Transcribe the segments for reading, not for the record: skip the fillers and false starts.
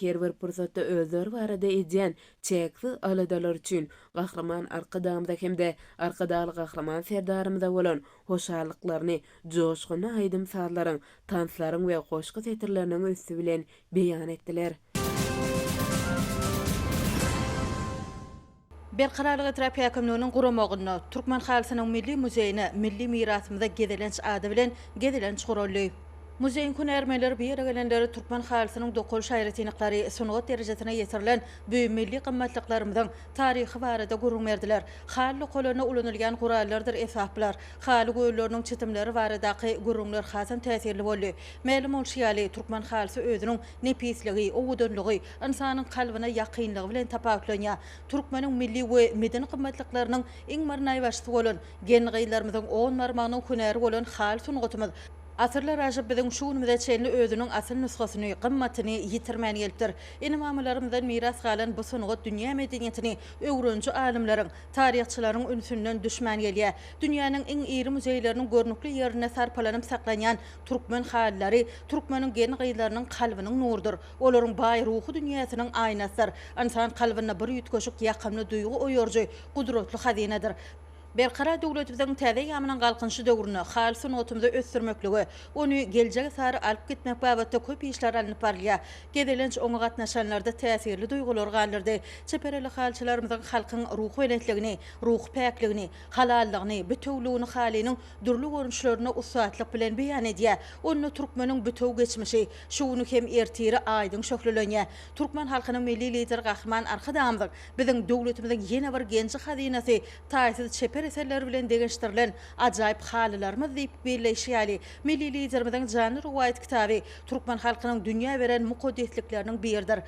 Her bir pursatda özleri barada edýän çäksiz aladalary üçin Gahryman Arkadagymyza hem-de Arkadagly Gahryman Serdarymyza bolan hoşallyklaryny joşgunly aýdym-sazlaryň, tanslaryň we goşgy setirleriniň üsti bilen beýan etdiler. Berkararlyk etrap häkimliginiň guramagynda Türkmen halysynyň milli muzeýine Milli mirasymyza gezelenç ady bilen gezelenç guraldy. Muzeýiň hünärmenleri bu ýere gelenlere türkmen halysynyň dokalyş aýratynlyklary, sungat derejesine ýetirilen bu milli gymmatlyklarymyzyň taryhy barada gürrüň berdiler. Haly dokalanda ulanylýan gurallardyr esbaplar, haly gölleriniň çitimleri baradaky gürrüňler hasam täsirli boldy. Mälim bolşy ýaly, türkmen halysy özüniň nepisligi, owadanlygy, ynsanyň kalbyna ýakynlygy bilen tapawutlanýar. Türkmeniň milli we medeni gymmatlyklarynyň iň bir naýbaşysy bolan, gelin-gyzlarymyzyň on barmagynyň hünäri bolan haly sungatymyz asyrlar aşyp biziň şu günümize çenli özüniň asyl nusgasyny, gymmatyny ýitirmän gelipdir. Ene-mamalarymyzdan miras galan bu sungat dünýä medeniýetini öwreniji alymlaryň, taryhçylaryň ünsünden düşmän gelýär. Dünýäniň iň iri muzeýleriniň görnükli ýerinde sarpalanyp saklanýan türkmen halylary türkmeniň gelin-gyzlarynyň kalbynyň nurudyr. Olaryň baý ruhy dünýäsiniň aýnasydyr. Ynsan kalbynda bir üýtgeşik ýakymly duýgy oýaryjy gudratly hazynadyr. Berkarar döwletimiziň täze eýýamynyň Galkynyşy döwründe haly sungatymyzy ösdürmeklige, ony geljege sary alyp gitmek babatda köp işler alnyp barylýar. Gezelenç oňa gatnaşanlarda täsirli duýgulary galdyrdy. Çeper elli halyçylarymyzyň halkyň ruhubelentligini, ruhy päkligini, halallygyny, bitewüligini halynyň dürli görnüşlerini ussatlyk bilen beýan edýär. Onda türkmeniň bütewi geçmişi, şu güni hem ertiri aýdyň şöhlelenýär. Türkmen halkynyň Milli Lideri Gahryman Arkadagymyzyň biziň döwletimiziň ýene bir genji-hazynasy, taýsyz çeper eserleri bilen deňeşdirilen ajaýyp halylarymyz diýip belleýşi ýaly, Milli Liderimiziň Janly rowaýat kitaby türkmen halkynyň dünýä beren mukaddeslikleriniň biridir.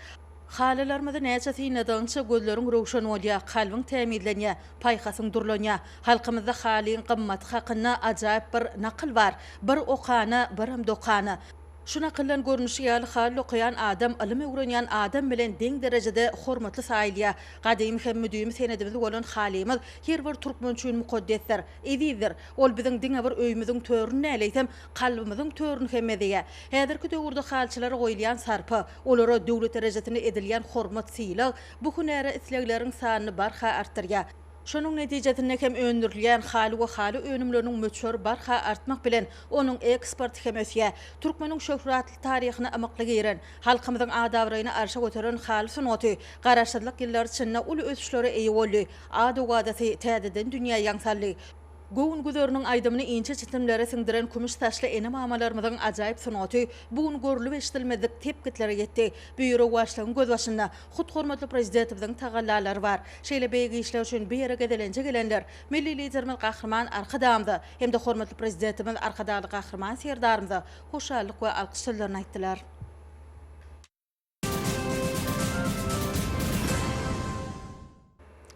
Halylarymyzy näçe synladygyňça gözleriň röwşen bolýar, kalbyň tämizlenýär, paýhasyň durlanýar. Halkymyzda halyň gymmaty hakynda ajaýyp bir nakyl bar, Bir okana, birem dokana. Şu nakyldan görnüşi ýaly, haly dokaýan adam ylym öwrenýän adam bilen deň derejede hormatly saýylýar. Gadymy hem müdimi senedimiz bolan halymyz her bir türkmen üçin mukaddesdir, ezizdir. Ol biziň diňe bir öýümiziň törüni däl, eýsem, kalbymyzyň törüni hem bezeýär. Häzirki döwürde halyçylara goýulýan sarpa, olara döwlet derejesinde edilýän hormat-sylag bu hünäre islegleriň sanyny barha artdyrýar. Şonuň netijesinde hem öndürilýän haly we haly önümleriniň möçberi barha artmak bilen, onuň eksporty hem ösýär. Türkmeniň şöhratly taryhyna ymykly giren, halkymyzyň at-abraýyny arşa göteren haly sungaty Garaşsyzlyk ýyllary içinde uly ösüşlere eýe boldy, at-owadasy täzeden dünýä ýaň saldy. Göwün güzeriniň aýdymyny inçe çitimlere siňdiren kümüş saçly ene-mamalarymyzyň ajaýyp sungaty bu gün görlüp-eşidilmedik sepgitlere ýetdi. Bu rowaçlygyň gözbaşynda hut hormatly Prezidentimiziň tagallalary bar. Şeýle beýik işler üçin bu ýere gezelenje gelenler Milli Liderimiz Gahryman Arkadagymyza hem-de hormatly Prezidentimiz Arkadagly Gahryman Serdarymyza hoşallyk we alkyş sözlerini aýtdylar.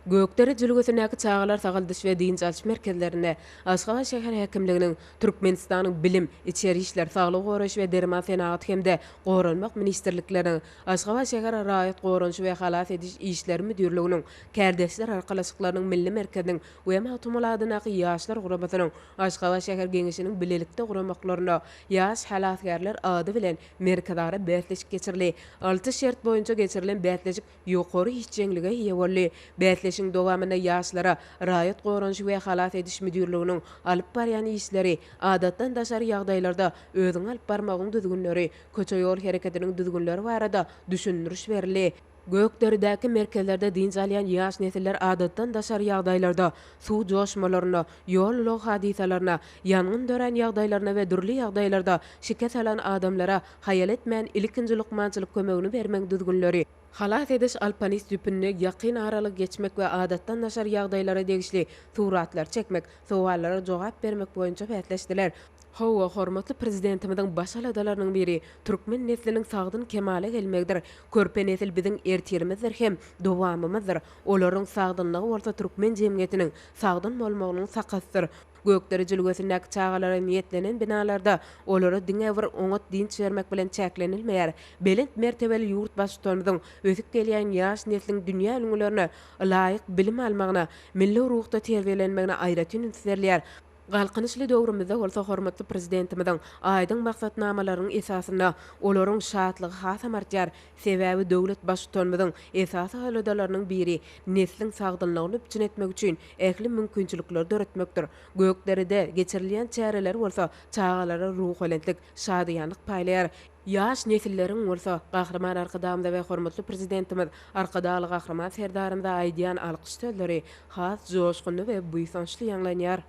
Gökdere jülgesindäki çagalar sagaldyş we dynç alyş merkezlerinde Aşgabat şäher häkimliginiň, Türkmenistanyň Bilim, Içeri işler, Saglygy goraýyş we derman senagaty hem-de Goranmak ministrlikleriniň, Aşgabat şäher raýat goranyşy we halas ediş işleri müdirliginiň, Kärdeşler arkalaşyklarynyň milli merkeziniň we Magtymguly adyndaky Ýaşlar guramasynyň Aşgabat şäher Geňeşiniň bilelikde guramaklarynda Ýaş halasgärler ady bilen merkezara bäsleşik geçirildi. Alty şert boýunça geçirilen bäsleşik ýokary işjeňlige eýe boldy. Bäsleşigiň dowamynda ýaşlara Raýat goranyşy we halas ediş müdirliginiň alyp barýan işleri, adatdan daşary ýagdaýlarda özüňi alyp barmagyň düzgünleri, köçe-ýol hereketiniň düzgünleri barada düşündiriş berildi. Gökderedäki merkezlerde dynç alýan ýaş nesiller adatdan daşary ýagdaýlarda, suw joşmalarynda, ýol-ulag hadysalarynda, ýangyn dörän ýagdaýlarynda we dürli ýagdaýlarda şikes alan adamlara haýal etmän ilkinji lukmançylyk kömegini bermegiň düzgünleri, halas ediş alpanist ýüpünde ýakyn aralygy geçmek we adatdan daşary ýagdaýlara degişli suratlary çekmek, sowallara jogap bermek boýunça bäsleşdiler. Hawa, hormatly Prezidentimiziň baş aladalarynyň biri türkmen nesliniň sagdyn kemala gelmegidir. Körpe nesil biziň ertirimizdir hem dowamymyzdyr. Olaryň sagdynlygy bolsa türkmen jemgyýetiniň sagdyn bolmagynyň sakasydyr. Gökdere jülgesindäki çagalara niýetlenen binalarda olara diňe bir oňat dynç bermek bilen çäklenilmeýär. Belent mertebeli ýurt Baştutanymyzyň ösüp gelýän ýaş nesliň dünýä ülňülerine ylaýyk bilim almagyna, milli ruhda terbiýelenmegine aýratyn üns berilýär. Galkynyşly döwrümizde bolsa hormatly Prezidentimiziň aýdyň maksatnamalarynyň esasynda olaryň şatlygy hasam artýar. Sebäbi döwlet Baştutanymyzyň esasy aladalarynyň biri nesliň sagdynlygyny üpjün etmek üçin ähli mümkinçilikleri döretmekdir. Gökderede geçirilýän çäreler bolsa çagalara ruhubelentlik, şadyýanlyk paýlaýar. Ýaş nesilleriň bolsa Gahryman Arkadagymyza we hormatly Prezidentimiz Arkadagly Gahryman Serdarymyza aýdýan alkyş sözleri has joşgunly we buýsançly ýaňlanýar.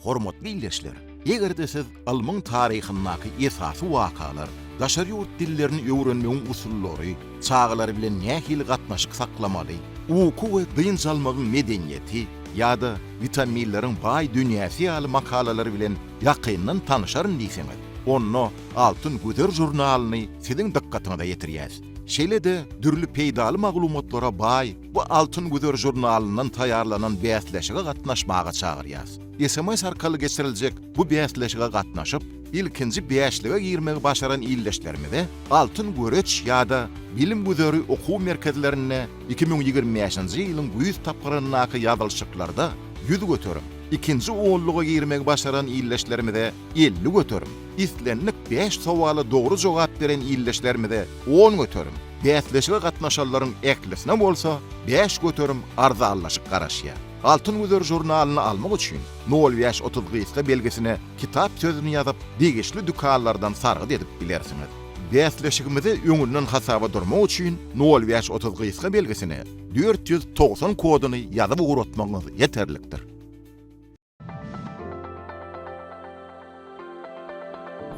Hormatly ildeşler, eger-de siz ylmyň taryhyndaky esasy wakalar, daşary ýurt dillerini öwrenmegiň usullary, çagalar bilen nähili gatnaşyk saklamaly, uky we dynç almagyň medeniýeti ýa-da witaminleriň baý dünýäsi ýaly makalalar bilen ýakyndan tanyşaryn diýseňiz, onda Altyn güzer žurnalyny siziň dykgatyňyza ýetirýäs. Şeýle-de dürli peýdaly maglumatlara baý bu Altyn güzer žurnalyndan taýýarlanan bäsleşige gatnaşmaga çagyrýas. Sms arkaly geçiriljek bu bäsleşige gatnaşyp, ilkinji bäşlige girmegi başaran ildeşlerimize Altyn göreç ýa-da Bilim güzeri okuw merkezlerinde 2025-nji ýylyň güýz tapgyryndaky ýazylyşyklarda 100%, ikinji onluga girmegi başaran ildeşlerimize 50%, islendik bäş sowala dogry jogap beren ildeşlerimize 10%, bäsleşige gatnaşanlaryň ählisine bolsa 5% arzanlaşyk garaşýar. Altyn güzer žurnalyny almak üçin nol bäş 30 gysga belgisine kitap sözüni ýazyp, degişli dükanlardan sargyt edip bilersiňiz. Bäsleşigimize öňünden hasaba durmak üçin nol bäş 30 gysga belgisine 490 koduny ýazyp ugratmagyňyz ýeterlikdir.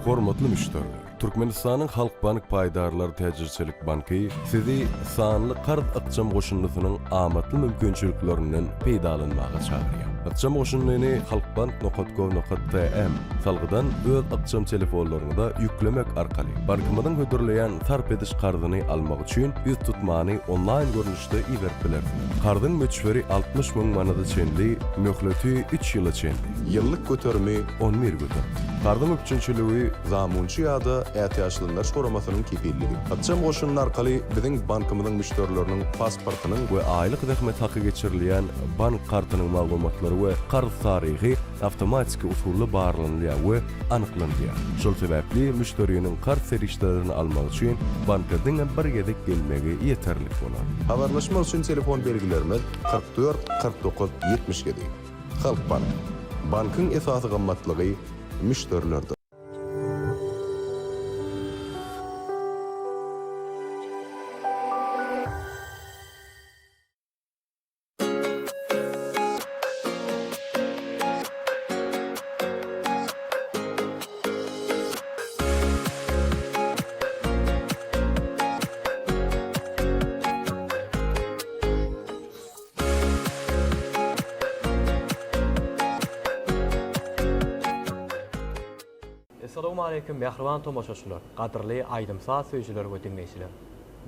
Hormatly müşderiler! Türkmenistanyň Halkbank paýdarlar täjirçilik banky sizi sanly karz ykjam goşundysynyň amatly mümkinçiliklerinden peýdalanmaga çagyrýar. Ykjam goşundyny halkbank nokat gov nokat tm salgydan öz ykjam telefonlaryňyza ýüklemek arkaly, bankymyzyň hödürleýän sarp ediş karzyny almak üçin ýüztutmany onlaýn görnüşde iberip bilersiňiz. Karzyň möçberi 60 müň manada çenli, möhleti üç ýyla çenli. Ýyllyk göterimi 11 göterim. Karzyň üpjünçiligi zamunçy ýa-da ätiýaçlandyryş guramasynyň kepilligi. Ykjam goşundy arkaly biziň bankymyzyň müşderileriniň pasportynyň we aýlyk zähmet haky geçirilýän bank kartynyň maglumatlary we karz taryhy awtomatiki usulda barlanylýar we anyklanylýar. Şol sebäpli müşderiniň karz serişdelerini almak üçin banka diňe bir gezek gelmegi ýeterlik bolar. Habarlaşmak üçin telefon belgilerimiz 44 49 77. Halkbank. Bankyň esasy gymmatlygy müşderilerdir. Essalawmaleýkim mähriban tomaşaçylar, gadyrly aýdym-saz söýüjiler we diňleýjiler!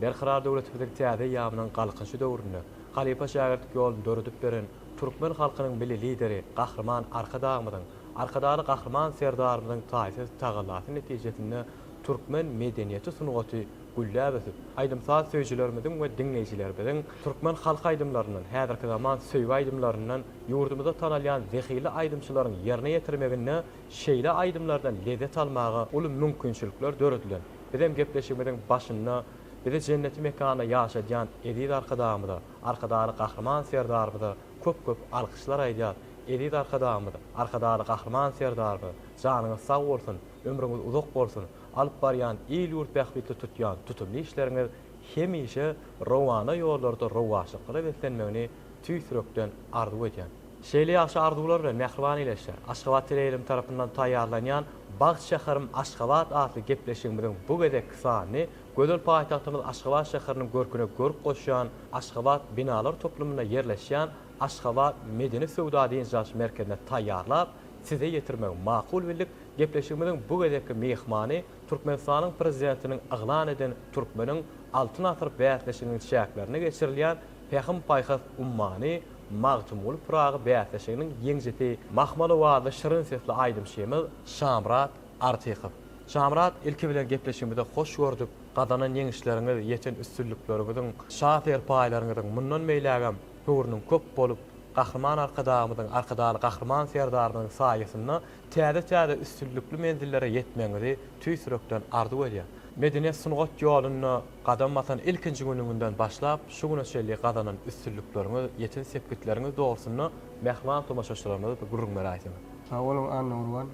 Berkarar döwletimiziň täze eýýamynyň Galkynyşy döwründe halypa-şägirtlik ýoluny döredip beren türkmen halkynyň Milli Lideri Gahryman Arkadagymyzyň, Arkadagly Gahryman Serdarymyzyň taýsyz tagallasy netijesinde türkmen medeniýeti sungaty gülläp ösüp, aýdym-saz söýüjilerimiziň we diňleýjilerimiziň türkmen halk aýdymlaryndan, häzirki zaman söýgi aýdymlaryndan ýurdumyzda tanalýan zehinli aýdymçylaryň ýerine ýetirmeginde şeýle aýdymlardan lezzet almaga uly mümkinçilikler döredilen. Bizem gepleşigimiziň başynda bizi jenneti mekanda ýaşadýan eziz Arkadagymyza, Arkadagly Gahryman Serdarymyza köp-köp alkyşlar aýdýas. Eziz Arkadagymyz, Arkadagly Gahryman Serdarymyz, janyňyz sag bolsun, ömrüňiz uzak bolsun, alyp barýan il-ýurt bähbitli tutýan tutumly işleriňiz hemişe rowana ýollarda rowaçlyklara beslenmegini tüýs ýürekden arzuw edýän. Şeýle ýagşy arzuwlar bilen, mähriban ildeşler, Aşgabat teleýaýlymy tarapyndan taýýarlanýan Bagt şäherim Aşgabat atly gepleşigimiziň bu gezekki sanyny gözel paýtagtymyz Aşgabat şäheriniň görküne görk goşýan Aşgabat binalar toplumynda ýerleşýän Aşgabat medeni-söwda dynç alyş merkezinde taýýarlap, size ýetirmegi makul bildik. Gepleşigimiziň bu gezekki myhmany Türkmenistanyň Prezidentiniň yglan eden Türkmeniň Altyn asyr bäsleşiginiň çäklerinde geçirilýän Pähim-paýhas ummany Magtymguly Pyragy bäsleşiginiň ýeňijisi mahmal owazly şirin sesli aýdymçymyz Şamyrat Artykow. Şamyrat, ilki bilen gepleşigimize hoş gördük. Gazanan ýeňişleriňiz, ýeten üstünlikleriňiziň, şa serpaýlaryňyzyň mundan beýlägem höwrüniň köp bolup, Gahryman Arkadagymyzyň, Arkadagly Gahryman Serdarymyzyň saýasynda täze-täze üstünlikli menzillere ýetmegiňizi tüýs ýürekden arzuw edýän. Medeniýet-sungat ýolunda gadam basan ilkinji günüňinden başlap, şu güne çenli gazanan üstünlikleriňiz, ýeten sepgitleriňiz dogrusynda mähriban tomaşaçylarymyza bir gürrüň beräýseňiz. Sag boluň Annagurban,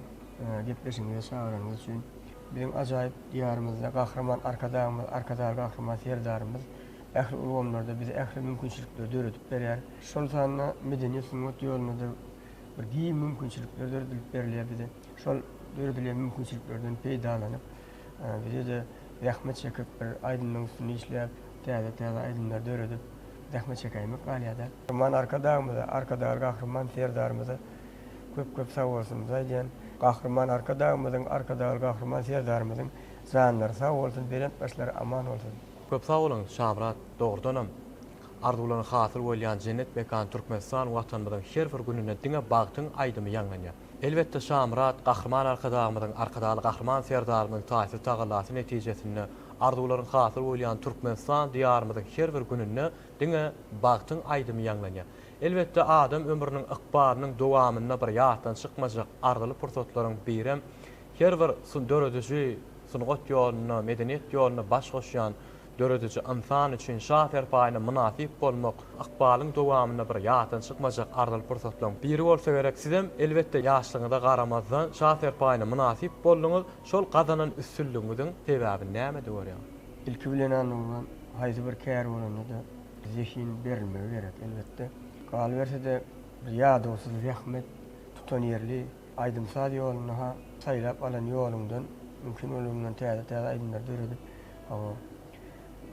gepleşigiňize çagyranyňyz üçin. Biziň ajaýyp Diýarymyzda Gahryman Arkadagymyz, Arkadagly Gahryman Serdarymyz ähli ulgamlarda bize ähli mümkinçilikleri döredip berýär. Şol sanda medeniýet-sungat ýolunda-da bir giň mümkinçilikler döredilip berilýär bize. Şol döredilýän mümkinçiliklerden peýdalanyp, bize-de zähmet çekip, bir aýdymlaryň üstünde işläp, täze-täze aýdymlar döredip, zähmet çekäýmek galýar-da. Gahryman Arkadagymyza, Arkadagly Gahryman Serdarymyza köp-köp sagbolsunymyzy aýdýan. Gahryman Arkadagymyzyň, Arkadagly Gahryman Serdarymyzyň janlary sag bolsun, belent başlary aman bolsun! Köp sag boluň Şamyrat, dogrudanam arzuwlaryň hasyl bolýan jennet mekan Türkmenistan Watanymyzyň her bir gününde diňe bagtyň aýdymy ýaňlanýar. Elbetde Şamyrat, Gahryman Arkadagymyzyň, Arkadagly Gahryman Serdarymyzyň taýsyz tagallasy netijesinde arzuwlaryň hasyl bolýan Türkmenistan Diýarymyzyň her bir gününde diňe bagtyň aýdymy ýaňlanýar. Elbetde adam ömrüniň ykbalynyň dowamynda bir ýatdan çykmajak arzyly pursatlaryň birem her bir dörediji sungat ýolunda, medeniýet ýolunda baş goşýan dörediji ynsan üçin şa serpaýyna mynasyp bolmak ykbalyň dowamynda bir ýatdan çykmajak arzyly pursatlaryň biri bolsa gerek. Sizem, elbetde, ýaşlygyňyza garamazdan, şa serpaýyna mynasyp bolduňyz. Şol gazanan üstünligiňiziň sebäbini nämede görýäňiz? Ilki bilen Annagurban, haýsy bir kär bolanda-da zehin berilmegi gerek, elbetde. Galyberse-de, bir ýadawsyz zähmet, tutanýerli aýdym-saz ýolunda-ha saýlap alan ýoluňdan mümkin boldugyndan täze-täze aýdymlar döredip, hawa,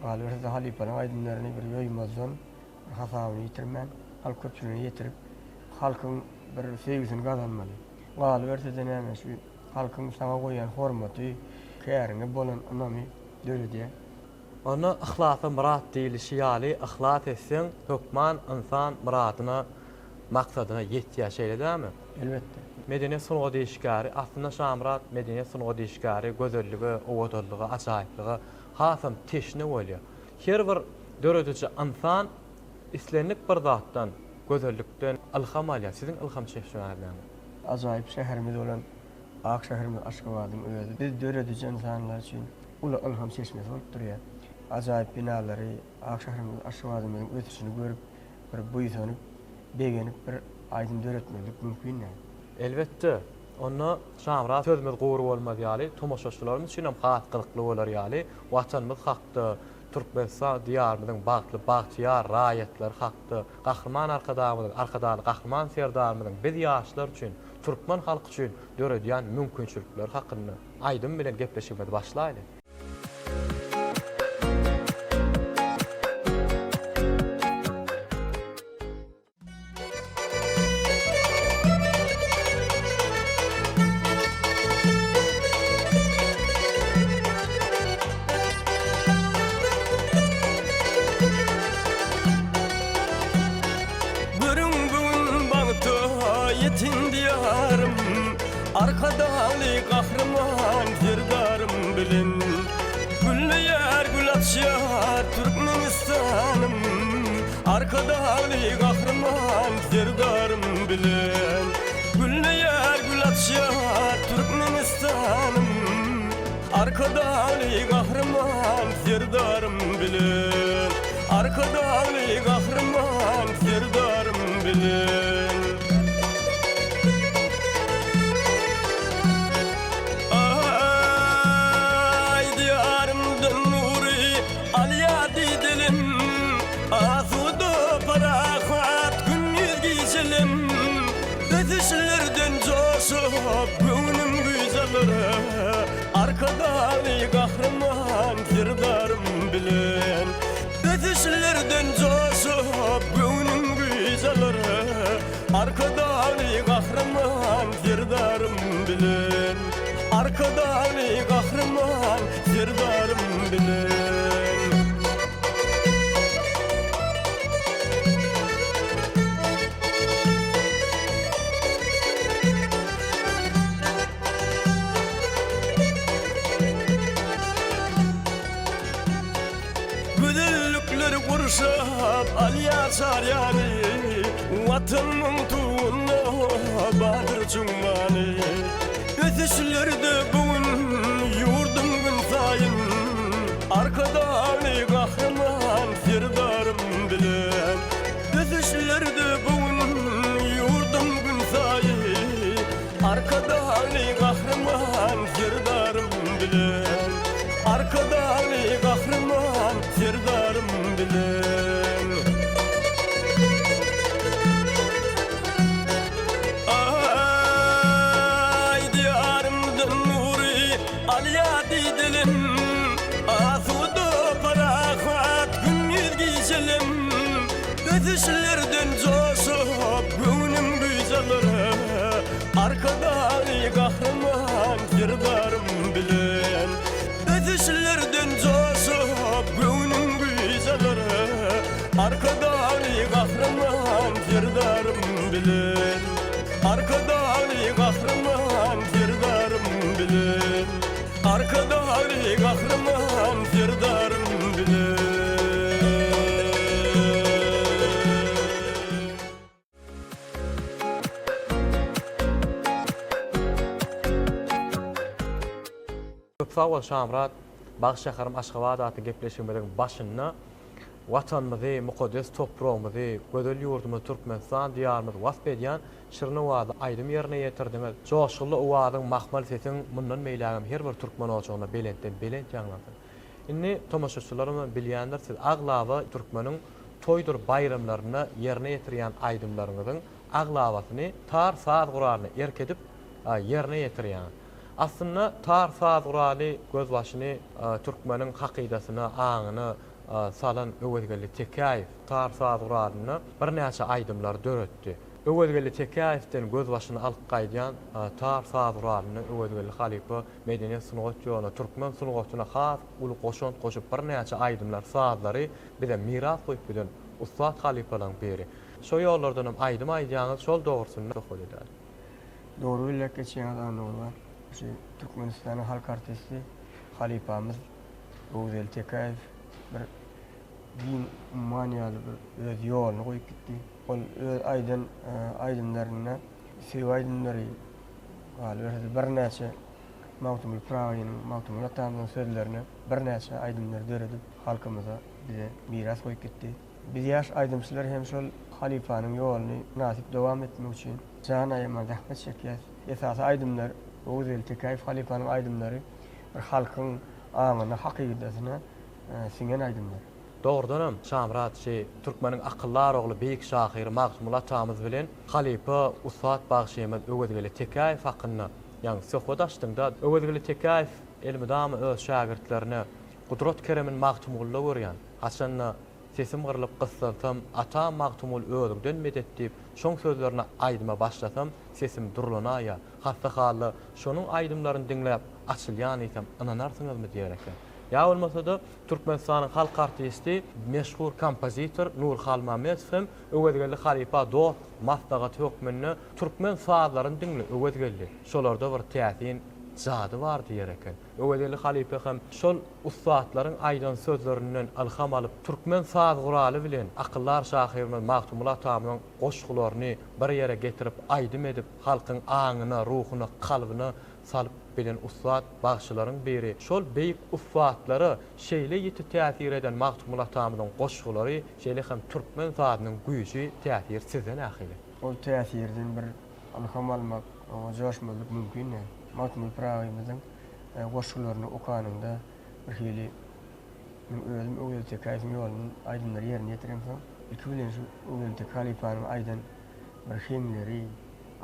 galyberse-de halypalaryň aýdymlaryny bir ýoýmazdan, bir hasabyny ýitirmän, halk köpçüligine ýetirip, halkyň bir söýgüsini gazanmaly. Galyberse-de näme, şu halkyň saňa goýýan hormaty, käriňe bolan ynamy döredýär. Onda yhlasa myrat diýlişi ýaly, yhlas etseň, hökman ynsan myradyna, maksadyna ýetýär, şeýle dälmi? Elbetde. Medeniýet sungat işgäri, aslynda Şamyrat medeniýet sungat işgäri gözellige, owadanlyga, ajaýyplyga hasam teşne bolýar. Her bir dörediji ynsan islendik bir zatdan, gözellikden ylham alýar. Siziň ylham çeşmäňiz näme? Ajaýyp şäherimiz bolan ak şäherimiz Aşgabadyň özi biz dörediji ynsanlar üçin uly ylham çeşmesi bolup durýar. Ajaýyp binalary, ak şäherimiz Aşgabadymyzyň ösüşini görüp, bir buýsanyp, begenip bir aýdym döretmezlik mümkin däl. Elbetde. Onda Şamyrat sözümiz gury bolmaz ýaly, tomaşaçylarymyz üçin hem has gyzykly bolar ýaly, Watanymyz hakda, Türkmenistan Diýarymyzyň bagtly, bagtyýar raýatlary hakda, Gahryman Arkadagymyzyň, Arkadagly Gahryman Serdarymyzyň biz ýaşlar üçin, türkmen halky üçin döredýän mümkinçilikleri hakynda aýdym bilen gepleşigimizi başlaýly. Görüň bu gün bagta ýeten diýarym, Arkadagly Gahryman Serdarym bilen. Gülleýär, gül açýar Türkmenistanym, Arkadagly Gahryman Serdarym bilen. Gülleýär, gül açýar Türkmenistanym, Arkadagly Gahryman Serdarym bilen Arkadagly Gahryman Serdarym bilen Aý Diýarymdan nury alýar didelem Asuda parahat gündiz gijelem Ösüşlerden joşup göwnüm güýç alar Arkadagly Gahryman Serdarym bilen Ösüşlerden joşup göwnüm güýç alar Arkadagly Gahryman Serdarym bilen. Arkadagly Gahryman Serdarym bilen. Gözellikler gurşap alýar çar ýany, Watanymyň tugunda bardyr çuň many. Ösüşlerde bu gün ýurdum günsaýyn, Arkadagly Gahryman Serdarym bilen. Ösüşlerde bu gün ýurdum günsaýyn, Arkadagly Gahryman Serdarym bilen Arkadagly Gahryman Serdarym bilen Aý Diýarymdan nury alýar didelem Asuda parahat gündiz gijelem Ösüşlerden joşup göwnüm güýç alar Arkadagly Gahryman Serdarym bilen Ösüşlerden joşup göwnüm güýç alar Arkadagly Gahryman Serdarym bilen Arkadagly Gahryman Serdarym bilen Arkadagly Gahryman Serdarym bilen. Köp sag bol Şamyrat. Bagt şäherim Aşgabat atly gepleşigimiziň başynda Watanymyzy, mukaddes topragymyzy, gözel ýurdumyz Türkmenistan diýarymyzy wasp edýän şirin owazly aýdym ýerine ýetirdiňiz. Joşgunly owazyň, mahmal sesiň mundan beýlägem her bir türkmen ojagynda belentden belent ýaňlansyn. Indi tomaşaçylarymyz bilýändir, siz aglaba türkmeniň toýdur baýramlarynda ýerine ýetirýän aýdymlaryňyzyň aglabasyny tar saz guralyna erk edip ýerine ýetirýäňiz. Aslynda tar saz guraly gözbaşyny türkmeniň hakydasyna, aňyna salan Öwezgeldi Tekäýew tar saz guralynda birnäçe aýdymlary döretdi. Öwezgeldi Tekäýewden gözbaşyny alyp gaýdýan tar saz guralynda Öwezgeldi halypa medeniýet sungat ýoluna, türkmen sungatyna has uly goşant goşup birnäçe aýdymlar, sazlary bize miras goýup giden ussat halypalaryň biri. Şo ýollardanam aýdym aýdýaňyz, şol dogrusynda söhbet edäliň. Dogry belläp geçýäňiz Annagurban. Şu Türkmenistanyň halk artisti halypamyz Öwezgeldi Tekäýew bir giň umman ýaly bir öz ýoluny goýup gitdi. Ol öz aýdan aýdymlarynda söýgi aýdymlary, galyberse-de birnäçe Magtymguly Pyragynyň, Magtymguly atamyzyň sözlerine birnäçe aýdymlary döredip, halkymyza, bize miras goýup gitdi. Biz ýaş aýdymçylar hem şol halypanyň ýoluny mynasyp dowam etmek üçin jan aýaman zähmet çekýäs. Esasy aýdymlar Öwezgeldi Tekäýew halypanyň aýdymlary bir halkyň aňyna, hakydasyna siňen aýdymlar. Dogrudanam, Şamyrat şy türkmeniň akyldar ogly beýik şahyry Magtymguly atamyz bilen halypa ussat bagşymyz Öwezgeldi Tekäýew hakynda ýaňy söhbet açdyňda, Öwezgeldi Tekäýew elmydama öz şägirtlerine Gudrat-keremin Magtymgulyda görýän, haçanda sesim gyrlyp gyssansam, Atam Magtymguly özüňden medet diýip, şoň sözlerine aýdyma başlasam, sesim durlanaýýar. Hassa-halda şonuň aýdymlaryny diňläp açylýan diýsem, ynanarsyňyzmy diýer eken. Ýa bolmasa-da, Türkmenistanyň halk artisti, meşhur kompozitor Nury Halmämmedow hem Öwezgeldi halypa dost maslahaty hökmünde Türkmen sazlaryny diňle, Öwezgeldi, şolarda bir täsin jady bar diýer eken. Öwezgeldi halypa hem şol ussatlaryň aýdan sözlerinden ylham alyp, türkmen saz guraly bilen akyldar şahyrymyz Magtymguly atamyzyň goşgularyny bir ýere getirip, aýdym edip, halkyň aňyna, ruhuna, kalbyna salyp bilen ussat bagşylaryň biri. Şol beýik ussatlara şeýle ýiti täsir eden Magtymguly atamyzyň goşgulary, şeýle hem türkmen sazynyň güýji, täsiri sizde nähili? Ol täsirden bir ylham almak, oňa joşmazlyk mümkin däl. Magtymguly Pyragymyzyň goşgularyny okanyňda bir hili men özüm Öwezgeldi Tekäýewiň ýolundan aýdymlary ýerine ýetiremsoň, ilki bilen şu Öwezgeldi Teke halypanyň aýdan bir heňleri,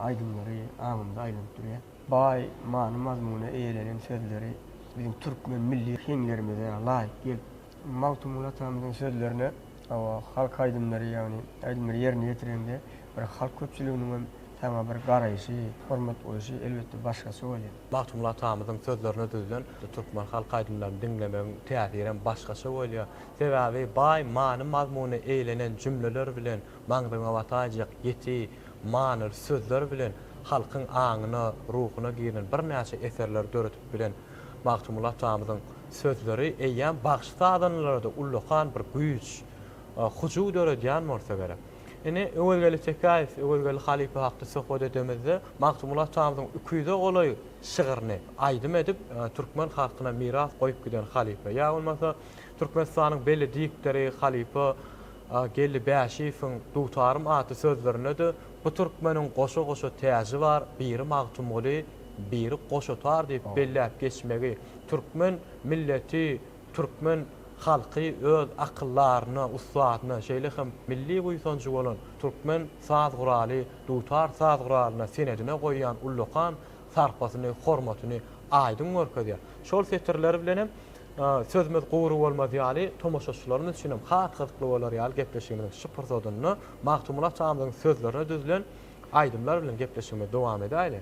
aýdymlary aňymda aýlanyp durýar. Baý many-mazmuna eýelenen sözleri biziň türkmen milli heňlerimize laýyk gelip, Magtymguly atamyzyň sözlerine hawa, halk aýdymlary, ýagny aýdymlary ýerine ýetireňde bir halk köpçüliginiň hem. saňa bir garaýşy, hormat goýşy elbetde başgaça bolýar. Magtymguly atamyzyň sözlerine düzülen türkmen halk aýdymlaryny diňlemegiň täsirem başgaça bolýar. Sebäbi baý many-mazmuna eýlenen jümleler bilen maňzyňa bataýjak ýiti manyly sözler bilen halkyň aňyna, ruhuna giren birnäçe eserleri döredip bilen Magtymguly atamyzyň sözleri eýýäm bagşy-sazandalarda ullakan bir güýç, hyjuw döredýän bolsa gerek. Ine, Öwezgeldi Tekäýew, Öwezgeldi halypa hakda söhbet edemizde, Magtymguly atamyzyň iki ýüze golaý şygryny aýdym edip, türkmen halkyna miras goýup giden halypa. Ýa bolmasa, Türkmenistanyň belli dikteri halypa Geldi Bäşiýewiň Dutarym atly sözlerinde-de bu türkmeniň goşa-goşa täji bar, biri Magtymguly, biri goşa tar diýip belläp geçmegi, türkmen milleti, türkmen halky öz akyldaryna, ussadyna, şeýle hem milli buýsanjy bolan türkmen saz guraly, dutar saz guralyna, senedine goýýan ullakan sarpasyny, hormatyny aýdyň görkezýär. Şol setirler bilen hem sözümiz gury bolmaz ýaly, tomaşaçylarymyz üçin hem has gyzykly bolar ýaly gepleşigimiziň şu pursadynda Magtymguly atamyzyň sözlerine düzülen aýdymlar bilen gepleşigimizi dowam edäýeli.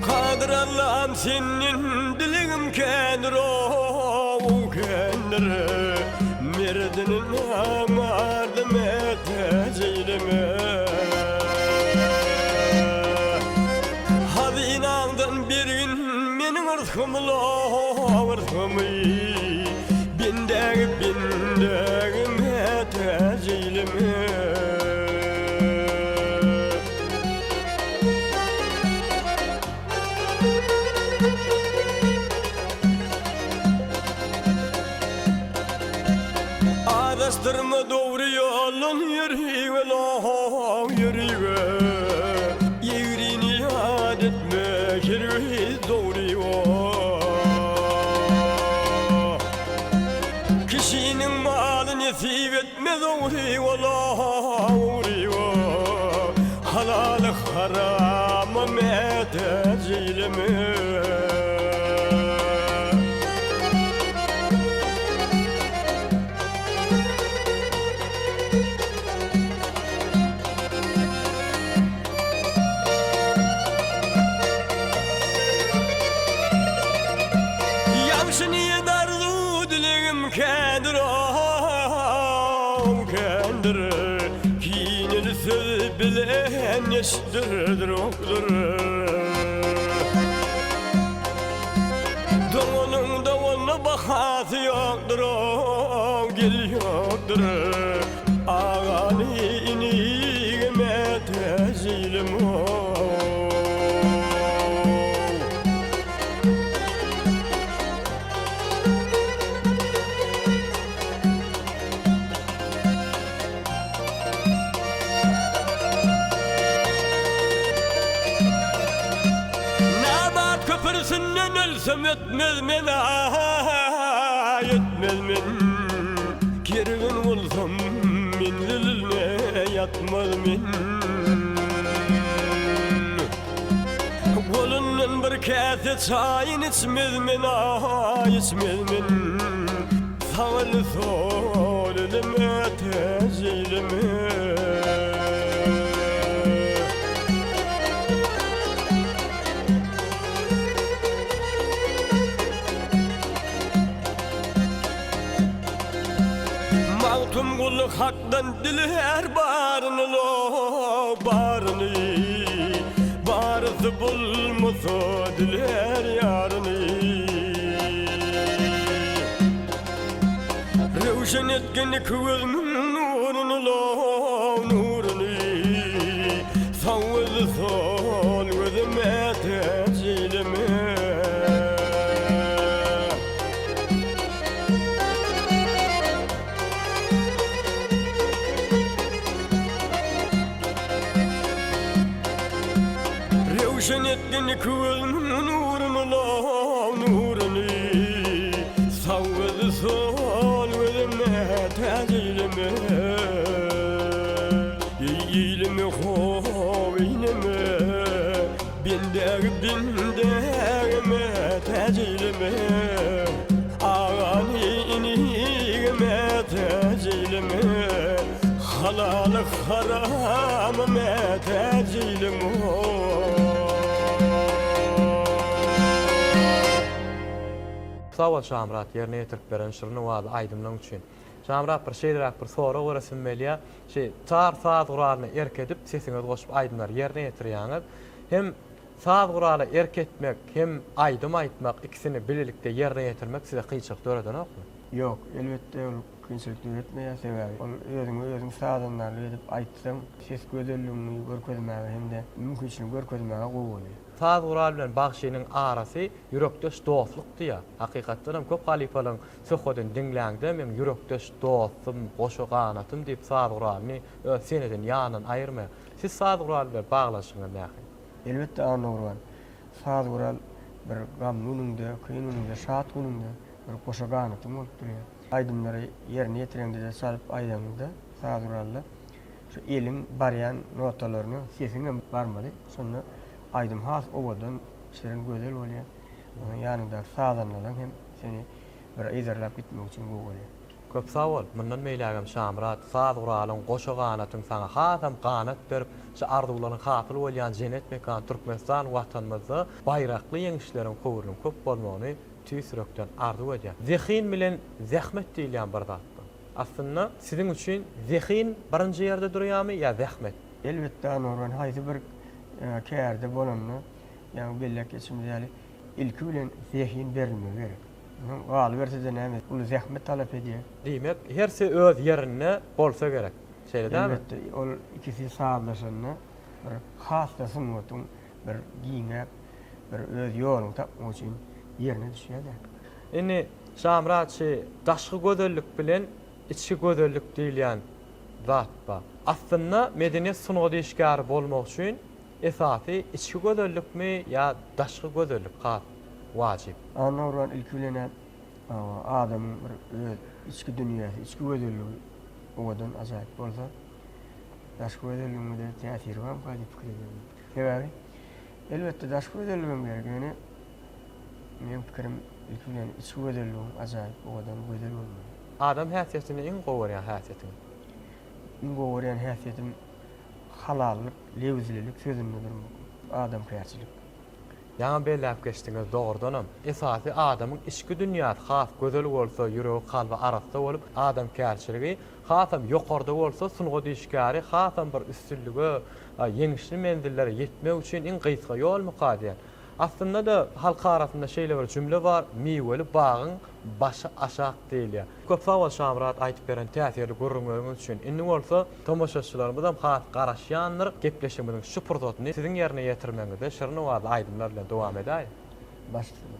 Kadyr Allam senden dilegim kändir ow kändir Merdini namarda mätäç eýleme Hazynaňdan bergin meniň yrsgymy low yrsgymy Bendägi bendägi mätäç eýleme. Azaşdyrma dogry ýoldan ýörüge low ýörüge Ýegrini ýat etme hergiz dogry ýol Kişiniň maly nesip etmez ogry ýol ogry ýol Halaly harama mätäç eýleme. Ýagşy niýet arzuw dilegim kändir ow kändir Kineli söz bilen eşitdirdir okdur Doganyň dogana bahasy ýokdur ow gel ýokdur Agany inige mätäç eýleme-ow. Nabat köprüsinden ölsem ötmez men aý ötmez men Kerwen bolsam menziline ýatmaz men Golundan bir käse çaýyn içmez men aý içmez men Sagaly sol elime täç eýleme. Magtymguly Hakdan dilär baryny lo baryny Barysy bolmasa dilär ýaryny Röwşen etgin iki gözümiň nuruny lo nuruny Sag gözi sol göze mätäç eýleme. Röwşen etgin iki gözümiň nuruny lo nuruny Sag gözi sol göze mätäç eýleme. Eý eýleme how eýleme Bendägi bendäge mätäç. mätäç eýleme Agany inige mätäç eýleme Halaly harama mätäç eýleme Sag bol Şamyrat ýerine ýetirip beren şirin owazly aýdymlaň üçin. Şamyrat bir şeýleräk bir sorag beresim gelýär. Şeý tar saz guralyna erk edip sesiňizi goşup aýdymlary ýerine ýetirýäňiz. Hem saz gurala erk etmek hem aýdym aýtmak ikisini bilelikde ýerine ýetirmek size kynçylyk döredenokmy? Ýok, elbetde ol kynçylyk döretmeýär, sebäbi ol özüňi özüň sazandarlyk edip aýtsaň ses gözelligiňi görkezmäge hem-de mümkinçiligiňi görkezmäge gowy bolýar. Saz gural bilen bagşynyň arasy ýürekdeş dostluk diýýär. Hakykatdan hem köp halypalaryň söhbedini diňläňde meň ýürekdeş dostum, goşa ganatym diýip saz guralyny öz senedini ýanyndan aýyrmaýar. Siz saz guraly bilen baglanyşygyňyz nähili? Elbetde Annagurban, saz gural bir gamly günüňde, kyn günüňde, şat günüňde bir goşa ganatyň bolup durýar. Aýdymlary ýerine ýetireňde-de çalyp aýdaňda saz guralda şu eliň barýan notalaryna sesiň hem barmaly. Şonda aýdym has owadan, şirin, gözel bolýar. Onuň ýanyňdaky sazandalaň hem seni bir yzarlap gitmegi üçin gowy bolýar. Köp sag bol. Mundan beýlägem Şamyrat, saz guralyň, goşa ganatyň saňa hasam ganat berip, şu arzuwlaryň hasyl bolýan jennet mekan Türkmenistan Watanymyzda baýrakly ýeňişleriň höwrüniň köp bolmagyny tüýs ýürekden arzuw edýän. Zehin bilen zähmet diýilýän bir zat bar. Aslynda siziň üçin zehin birinji ýerde durýarmy ýa zähmet? Elbetde Anwarjan haýsy bir kärde bolanda ýaňy belläp geçişimiz ýaly ilki bilen zehin berilmegi gerek. Onsoň galyberse-de näme, uly zähmet talap edýär. Diýmek, hersi öz ýerinde bolsa gerek. Şeýle dälmi? Elbetde, ol ikisi sazlaşanda bir has-da sungatyň bir giňäp, bir öz ýoluny tapmak üçin ýerine düşýär-dä. Indi, Şamyrat, şu daşky gözellik bilen içki gözellik diýilýän zat bar. Aslynda, medeniýet sungat işgäri bolmak üçin Esasy içki gözellikmi ýa daşky gözellik has wajyp? Annagurban ilki bilen-ä adamyň bir öz içki dünýäsi, içki gözelligi owadan, ajaýyp bolsa, daşky gözelligiňe-de täsiri barmyka diýip pikir edýän. Sebäbi, elbetde, daşky gözelligem gerek, ýöne meň pikirim ilki bilen içki gözelligiň ajaýyp, owadan, gözel bolmaly. Adam häsiýetinde iň gowy görýän häsiýetiňiz? Iň gowy görýän häsiýetim halallyk, lebizlilik sözünde durmak, adamkärçilik. Ýaňy belläp geçdiňiz, dogrudanam, esasy adamyň içki dünýäsi has gözel bolsa, ýüregi kalby arassa bolup, adamkärçiligi hasam ýokarda bolsa, sungat işgäri hasam bir üstünlige, ýeňişli menzillere ýetmek üçin iň gysga ýolmuka diýen. Aslynda-da halk arasynda şeýle bir jümle bar, Miweli bagyň başy aşak diýilýär. Köp sag bol Şamyrat aýdyp beren täsirli gürrüňleriňiz üçin. Indi bolsa tomaşaçylarymyzam has garaşýandyr gepleşigimiziň şu pursatyny siziň ýerine ýetirmegiňizde şirin owazly aýdymlar bilen dowam edäýiň. Baş üstüne.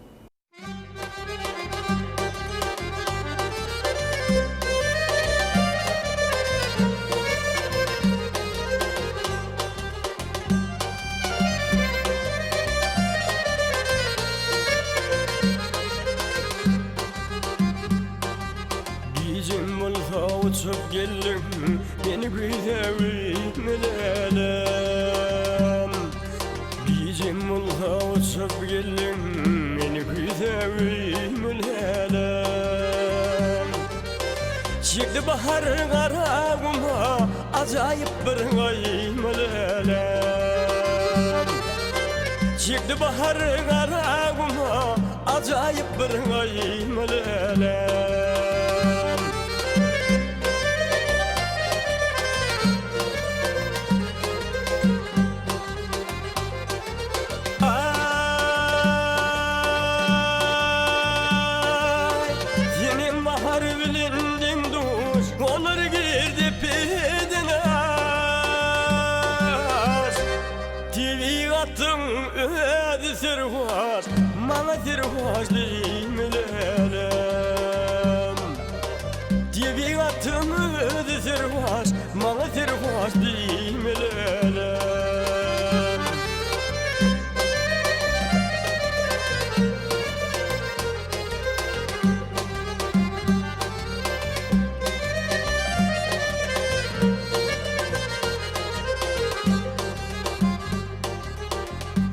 Gijem bolsa uçup geldiň, meni küýsäp-älem. Gijem bolsa uçup geldiň, meni küýsäp-älem. Çekdi bahar Garaguma, ajaýyp bir gaýmaly-älem. Çekdi bahar Garaguma, Ajaýyp bir gaýmaly-älem. Aý, senem bahar bilen deň-duş, Olar girdi peden aş. Tebigatyň özi serhoş, Maňa serhoş diýmelem. Tebigatyň özi serhoş, Maňa serhoş diýmelem.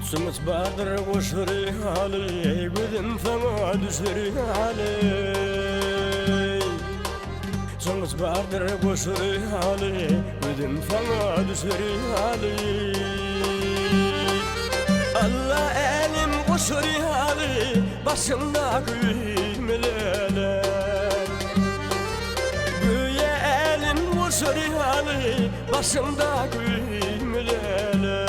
Sumuç bardyr. goşar ýaly, gözüm saňa düşer ýaly. Jyňyş bardyr goşar ýaly, gözüm saňa düşer ýaly. Alla älem goşar ýaly, başyňdaky güýmelere. Göýä älem goşar ýaly, başyňdaky güýmelere.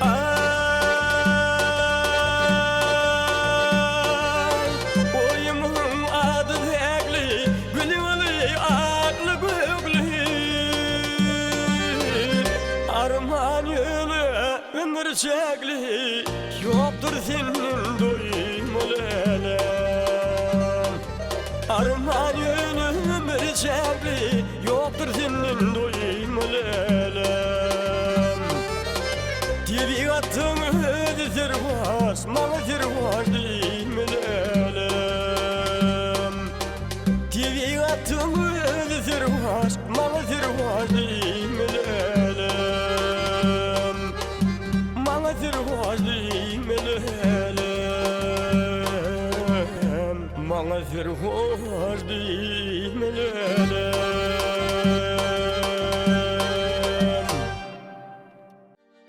Aý, oýumyň ady Täkli, güli-güli, akly-gökli. Arman ýöne ömür çäkli, ýokdur senden doýmaly älem. Arman ýöne ömür çäkli, Ýokdur senden doýmaly älem. Tebigatyň özi serhoş, maňa serhoş diýmeli älem. Tebigatyň özi serhoş, maňa serhoş diýmeli älem. Maňa serhoş diýmeli älem. Maňa serhoş diýmeli älem.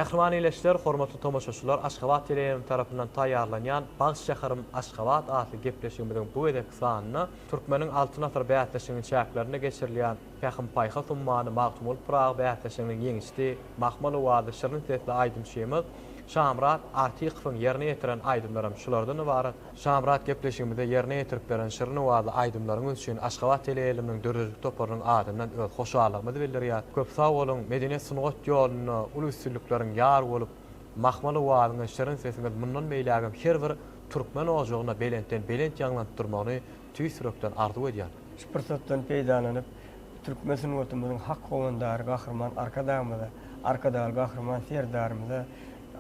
Mähriban ildeşler, hormatly tomaşaçylar, Aşgabat teleýaýlymy tarapyndan taýýarlanýan Bagt şäherim Aşgabat atly gepleşigimiziň bu gezekki sanynda Türkmeniň Altyn asyry bäsleşiginiň çäklerinde geçirilýän Pähim-paýhas ummany Magtymguly Pyragy bäsleşiginiň ýeňijisi Mahmal owazly şirin sesli aýdymçymyz Şamyrat Artykowyň ýerine ýetiren aýdymlaram şulardan ybarat. Şamyrat gepleşigimize ýerine ýetirip beren şirin owazly aýdymlaryňyz üçin Aşgabat teleýaýlymynyň döredijilik toparynyň adyndan öz hoşallygymyzy bildirýäs. Köp sag boluň, medeniýet sungat ýolunda uly üstünlikleriň ýar bolup, mahmal owazyňyz, şirin sesiňiz mundan beýlägem her bir türkmen ojagynda belentden belent ýaňlanyp durmagyny tüýs ýürekden arzuw edýän. Şu pursatdan peýdalanyp, türkmen sungatymyzyň hak howandary Gahryman Arkadagymyza, Arkadagly Gahryman Serdarymyza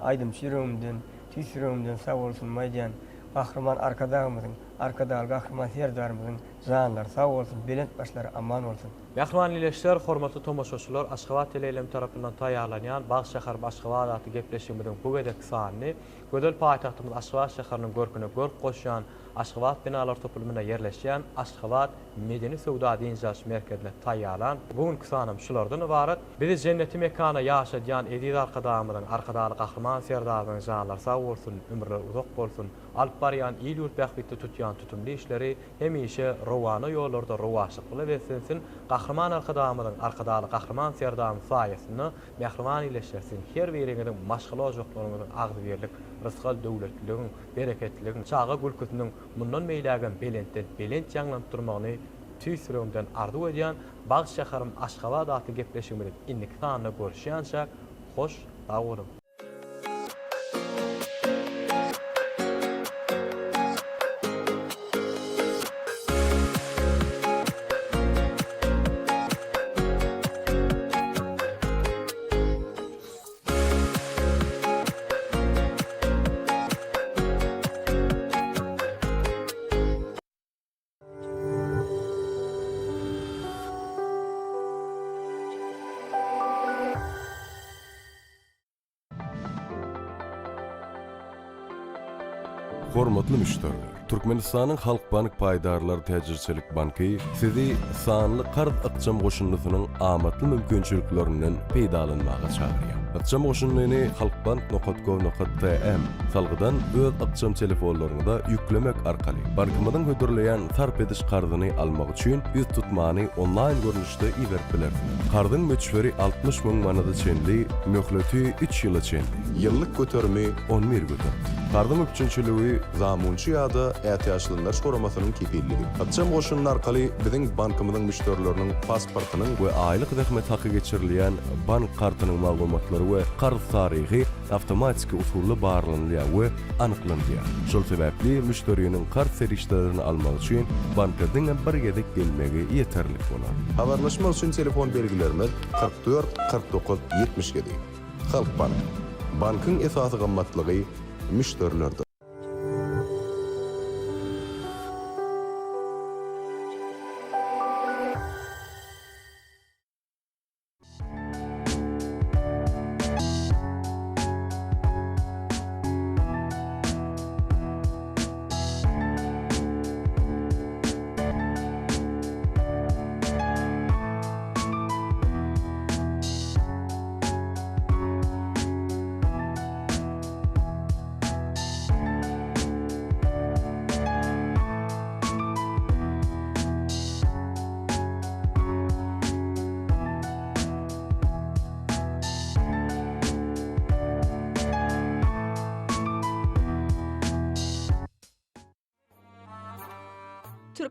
Aýdymçy ýüregimden, tüýs ýüregimden sag bolsunymy aýdýan. Gahryman Arkadagymyzyň, Arkadagly Gahryman Serdarymyzyň janlary sag bolsun, belent başlary aman bolsun! Mähriban ildeşler, hormatly tomaşaçylar, Aşgabat teleýaýlymy tarapyndan taýýarlanýan Bagt şäherim Aşgabat atly gepleşigimiziň bu gezekki sanyny gözel paýtagtymyz Aşgabat şäheriniň görküne görk goşýan Aşgabat binalar toplumynda ýerleşýän Aşgabat medeni-söwda dynç alyş merkezinde taýýarlan bu günki sanam şulardan ybarat. Bizi jenneti mekana ýaşadýan eziz Arkadagymyzyň, Arkadagly Gahryman Serdarymyzyň janlary sag bolsun, ömürleri uzak bolsun, alyp barýan il-ýurt bähbitli tutýan tutumly işleri hemişe rowana ýollarda rowaçlyklara beslensin, Gahryman Arkadagymyzyň, Arkadagly Gahryman Serdarymyz saýasynda mähriban ildeşler siziň her biriňiziň maşgala ojaklaryňyzyň agzybirlik, rysgal-döwletliligiň, bereketliligiň, çaga gülküsiniň mundan beýlägem belentden belent ýaňlanyp durmagyny tüýs ýüregimden arzuw edýän Bagt şäherim Aşgabat atly gepleşigimiziň indiki sanynda görüşýänçäk hoş sag boluň! Hormatly müşderiler! Türkmenistanyň Halkbank paýdarlar täjirçilik banky sizi sanly karz ykjam goşundysynyň amatly mümkinçiliklerinden peýdalanmaga çagyrýar. Ykjam goşundyny halkbank nokat gov nokat tm salgydan öz ykjam telefonlaryňyza ýüklemek arkaly bankymyzyň hödürleýän sarp ediş karzyny almak üçin ýüztutmany onlaýn görnüşde iberip bilersiňiz. Karzyň möçberi 60 müň manada çenli, möhleti üç ýyla çenli. Ýyllyk göterimi 11 göterim. Karzyň üpjünçiligi. Zamunçy ýa-da ätiýaçlandyryş guramasynyň kepilligi. Ykjam goşundy arkaly biziň bankymyzyň müşderileriniň pasportynyň we aýlyk zähmet haky geçirilýän bank kartynyň maglumatlary we karz taryhy awtomatiki usulda barlanylýar we anyklanylýar. Şol sebäpli müşderiniň karz serişdelerini almak üçin banka diňe bir gezek gelmegi ýeterlik bolar. Habarlaşmak üçin telefon belgilerimiz, 44 49 77. Halkbank. Bankyň esasy gymmatlygy müşderilerdir.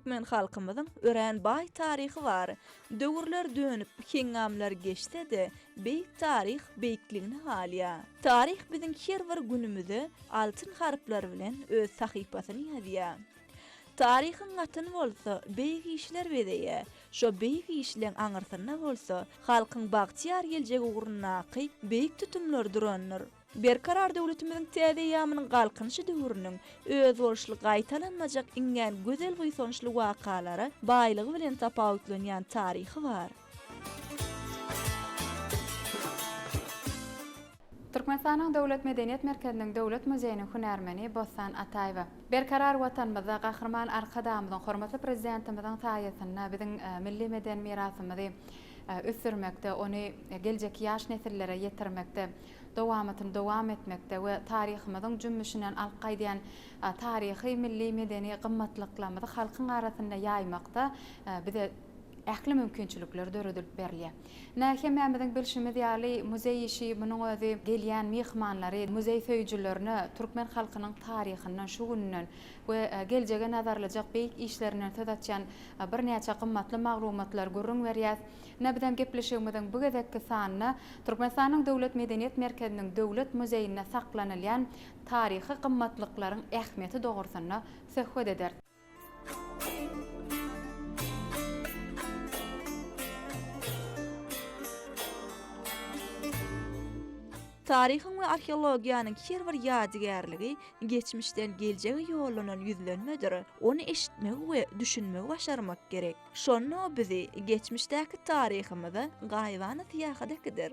Türkmen halkymyzyň örän baý taryhy bar. Döwürler dönüp, heňňamlar geçse-de, beýik taryh beýikligine galýar. Taryh biziň her bir günümize altyn harplar bilen öz sahypasyny ýazýar. Taryhyň gatyny bolsa beýik işler bezeýär. Şo beýik işleň aňyrsynda bolsa halkyň bagtyýar geljegi ugrundaky beýik tutumlar durandyr. Berkarar döwletimiziň täze eýýamynyň Galkynyşy döwrüniň özboluşly gaýtalanmajak iňňän gözel buýsançly wakalara baýlygy bilen tapawutlanýan taryhy bar. Türkmenistanyň Döwlet medeniýet merkeziniň Döwlet muzeýiniň hünärmeni Bossan Ataýewa. Berkarar Watanymyzda Gahryman Arkadagymyzyň, hormatly Prezidentimiziň saýasynda biziň milli medeni mirasymyzy ösdürmekde, ony geljekki ýaş nesillere ýetirmekde, dowamatyny dowam etmekde we taryhymyzyň jümmüşinden alyp gaýdýan taryhy, milli, medeni gymmatlyklarymyzy halkyň arasynda ýaýmakda bize ähli mümkinçilikler döredilip berilýär. Ine, hemmämiziň bilşimiz ýaly, muzeý işi, munuň özi gelýän myhmanlary, muzeý söýüjilerine türkmen halkynyň taryhyndan, şu gününden we geljege nazarlajak beýik işlerinden söz açýan birnäçe gymmatly maglumatlary gürrüň berýär. Ine, bizem gepleşigimiziň bu gezekki sanynda Türkmenistanyň Döwlet medeniýet merkeziniň Döwlet muzeýinde saklanylýan taryhy gymmatlyklaryň ähmiýeti dogrusynda söhbet ederis. Taryhyň we arheologiýanyň her bir ýadygärligi geçmişden geljege ýollanan ýüzlenmedir. Ony eşitmegi we düşünmegi başarmak gerek. Şonda o bizi geçmişdäki taryhymyza gaýybana syýahata äkider.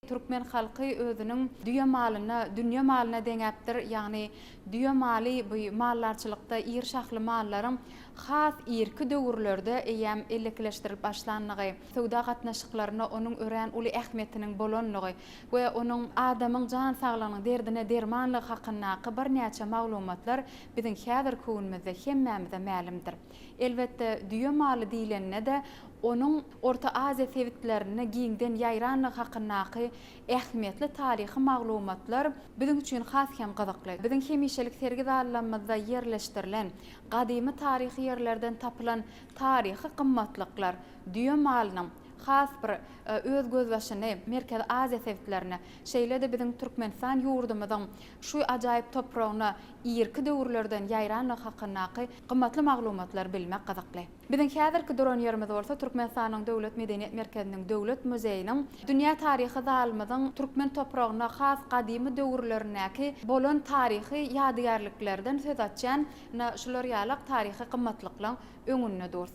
Türkmen halky özüniň düýe malyny dünýe malyna deňäpdir, ýagny düýe maly bu maldarçylykda iri şahly mallaryň has irki döwürlerde eýýäm ellekileşdirilip başlandygy, söwda gatnaşyklarynda onuň örän uly ähmiýetiniň bolandygy we onuň adamyň jan saglygynyň derdine dermanlygy hakyndaky birnäçe maglumatlar biziň häzirki günümizde hemmämize mälimdir. Elbetde, düýe maly diýlende-de, onuň Orta Aziýa sebitlerinde giňden ýaýranlygy hakyndaky ähmiýetli taryhy maglumatlar biziň üçin has hem gyzykly. Biziň hemişelik sergi zallarymyzda ýerleşdirilen, gadymy taryhy ýerlerden tapylan taryhy gymmatlyklar düýe malynyň has bir öz gözbaşyny Merkezi Aziýa sebitlerine, şeýle-de biziň Türkmenistan ýurdumyzyň şu ajaýyp topragyna irki döwürlerden ýaýranlygy hakyndaky gymmatly maglumatlary bilmek gyzykly. Biziň häzirki duran ýerimiz bolsa Türkmenistanyň Döwlet medeniýet merkeziniň Döwlet muzeýiniň Dünýä taryhy zalymyzyň türkmen topragyna has gadymy döwürlerindäki bolan taryhy ýadygärliklerden söz açýan ine şular ýalak taryhy gymmatlyklaň öňünde dur.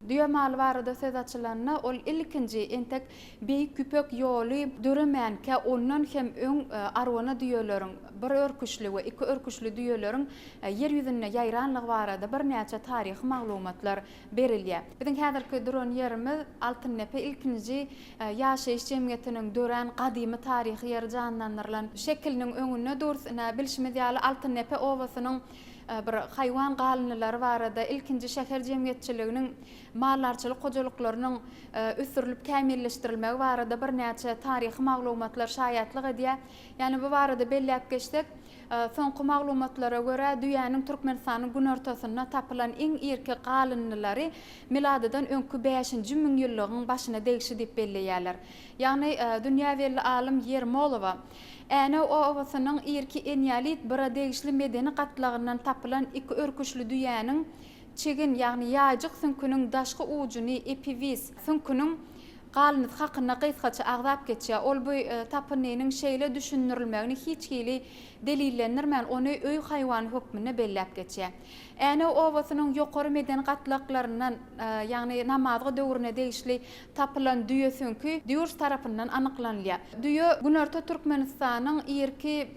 Düýe maly barada söz açylanda, ol ilkinji, entek Beýik Ýüpek ýoly döremänkä, ondan hem öň arwana düýeleriň, bir örküçli we iki örküçli düýeleriň Ýer ýüzünde ýaýranlygy barada birnäçe taryhy maglumatlar berilýär. Biziň häzirki duran ýerimiz Altyndepe ilkinji ýaşaýyş jemgyýetiniň dörän gadymy taryhy ýeri janlandyrylan şekiliniň öňünde durus. Ine, bilşimiz ýaly, Altyndepe obasynyň bir haýwan galyndylary barada ilkinji şäher jemgyýetçiliginiň maldarçylyk hojalyklarynyň ösdürilip kämilleşdirilmegi barada birnäçe taryhy maglumatlar şaýatlyk edýär. Ýagny bu barada belläp geçsek, Soňky maglumatlara görä, düýäniň Türkmenistanyň günortasynda tapylan iň irki galyndylary miladydan öňki bäşinji müňýyllygyň başyna degişli diýip belleýärler. Ýagny, dünýä belli alym Ýermolowa Änew obasynyň irki eneolit bire degişli medeni gatlagyndan tapylan iki örküçli düýäniň çigin, ýagny ýaýjyk süňküniň daşky ujuny, epiwiz, süňküniň. galyndysy hakynda gysgaça agzap geçýär. Ol bu tapyndynyň şeýle düşündirilmegini hiç hili delillendirmän, ony öý haýwany hökmünde belläp geçýär. Änew obasynyň ýokary medeni gatlaklaryndan, ýagny namazga döwrüne degişli tapylan düýe süňki Dýurs tarapyndan anyklanylýar. Düýe Günorta Türkmenistanyň irki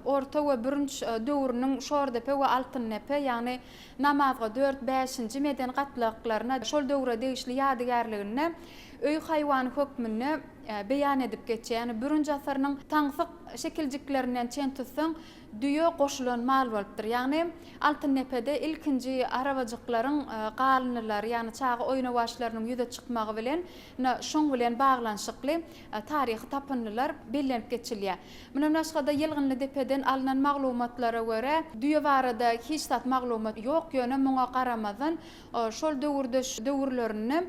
orta we bürünç döwrüniň Şordepe we Altyndepe, ýagny Namazga dört, bäşinji medeni gatlaklaryna şol döwre degişli ýadygärliginde öý haýwany hökmünde beýan edip geçýär. Ýagny bürünç asyrynyň taňsyk şekiljiklerinden çen tutsaň, düýe goşulan mal bolupdyr. Ýagny Altyndepede ilkinji arabajyklaryň galyndylary, ýagny çaga oýnawaçlarynyň ýüze çykmagy bilen, şoň bilen baglanyşykly taryhy tapyndylar bellenip geçilýär. Mundan başga-da Ýylgynlydepeden alnan maglumatlara görä, düýe barada hiç zat maglumat ýok, ýöne muňa garamazdan, şol döwürdeş döwürlerinde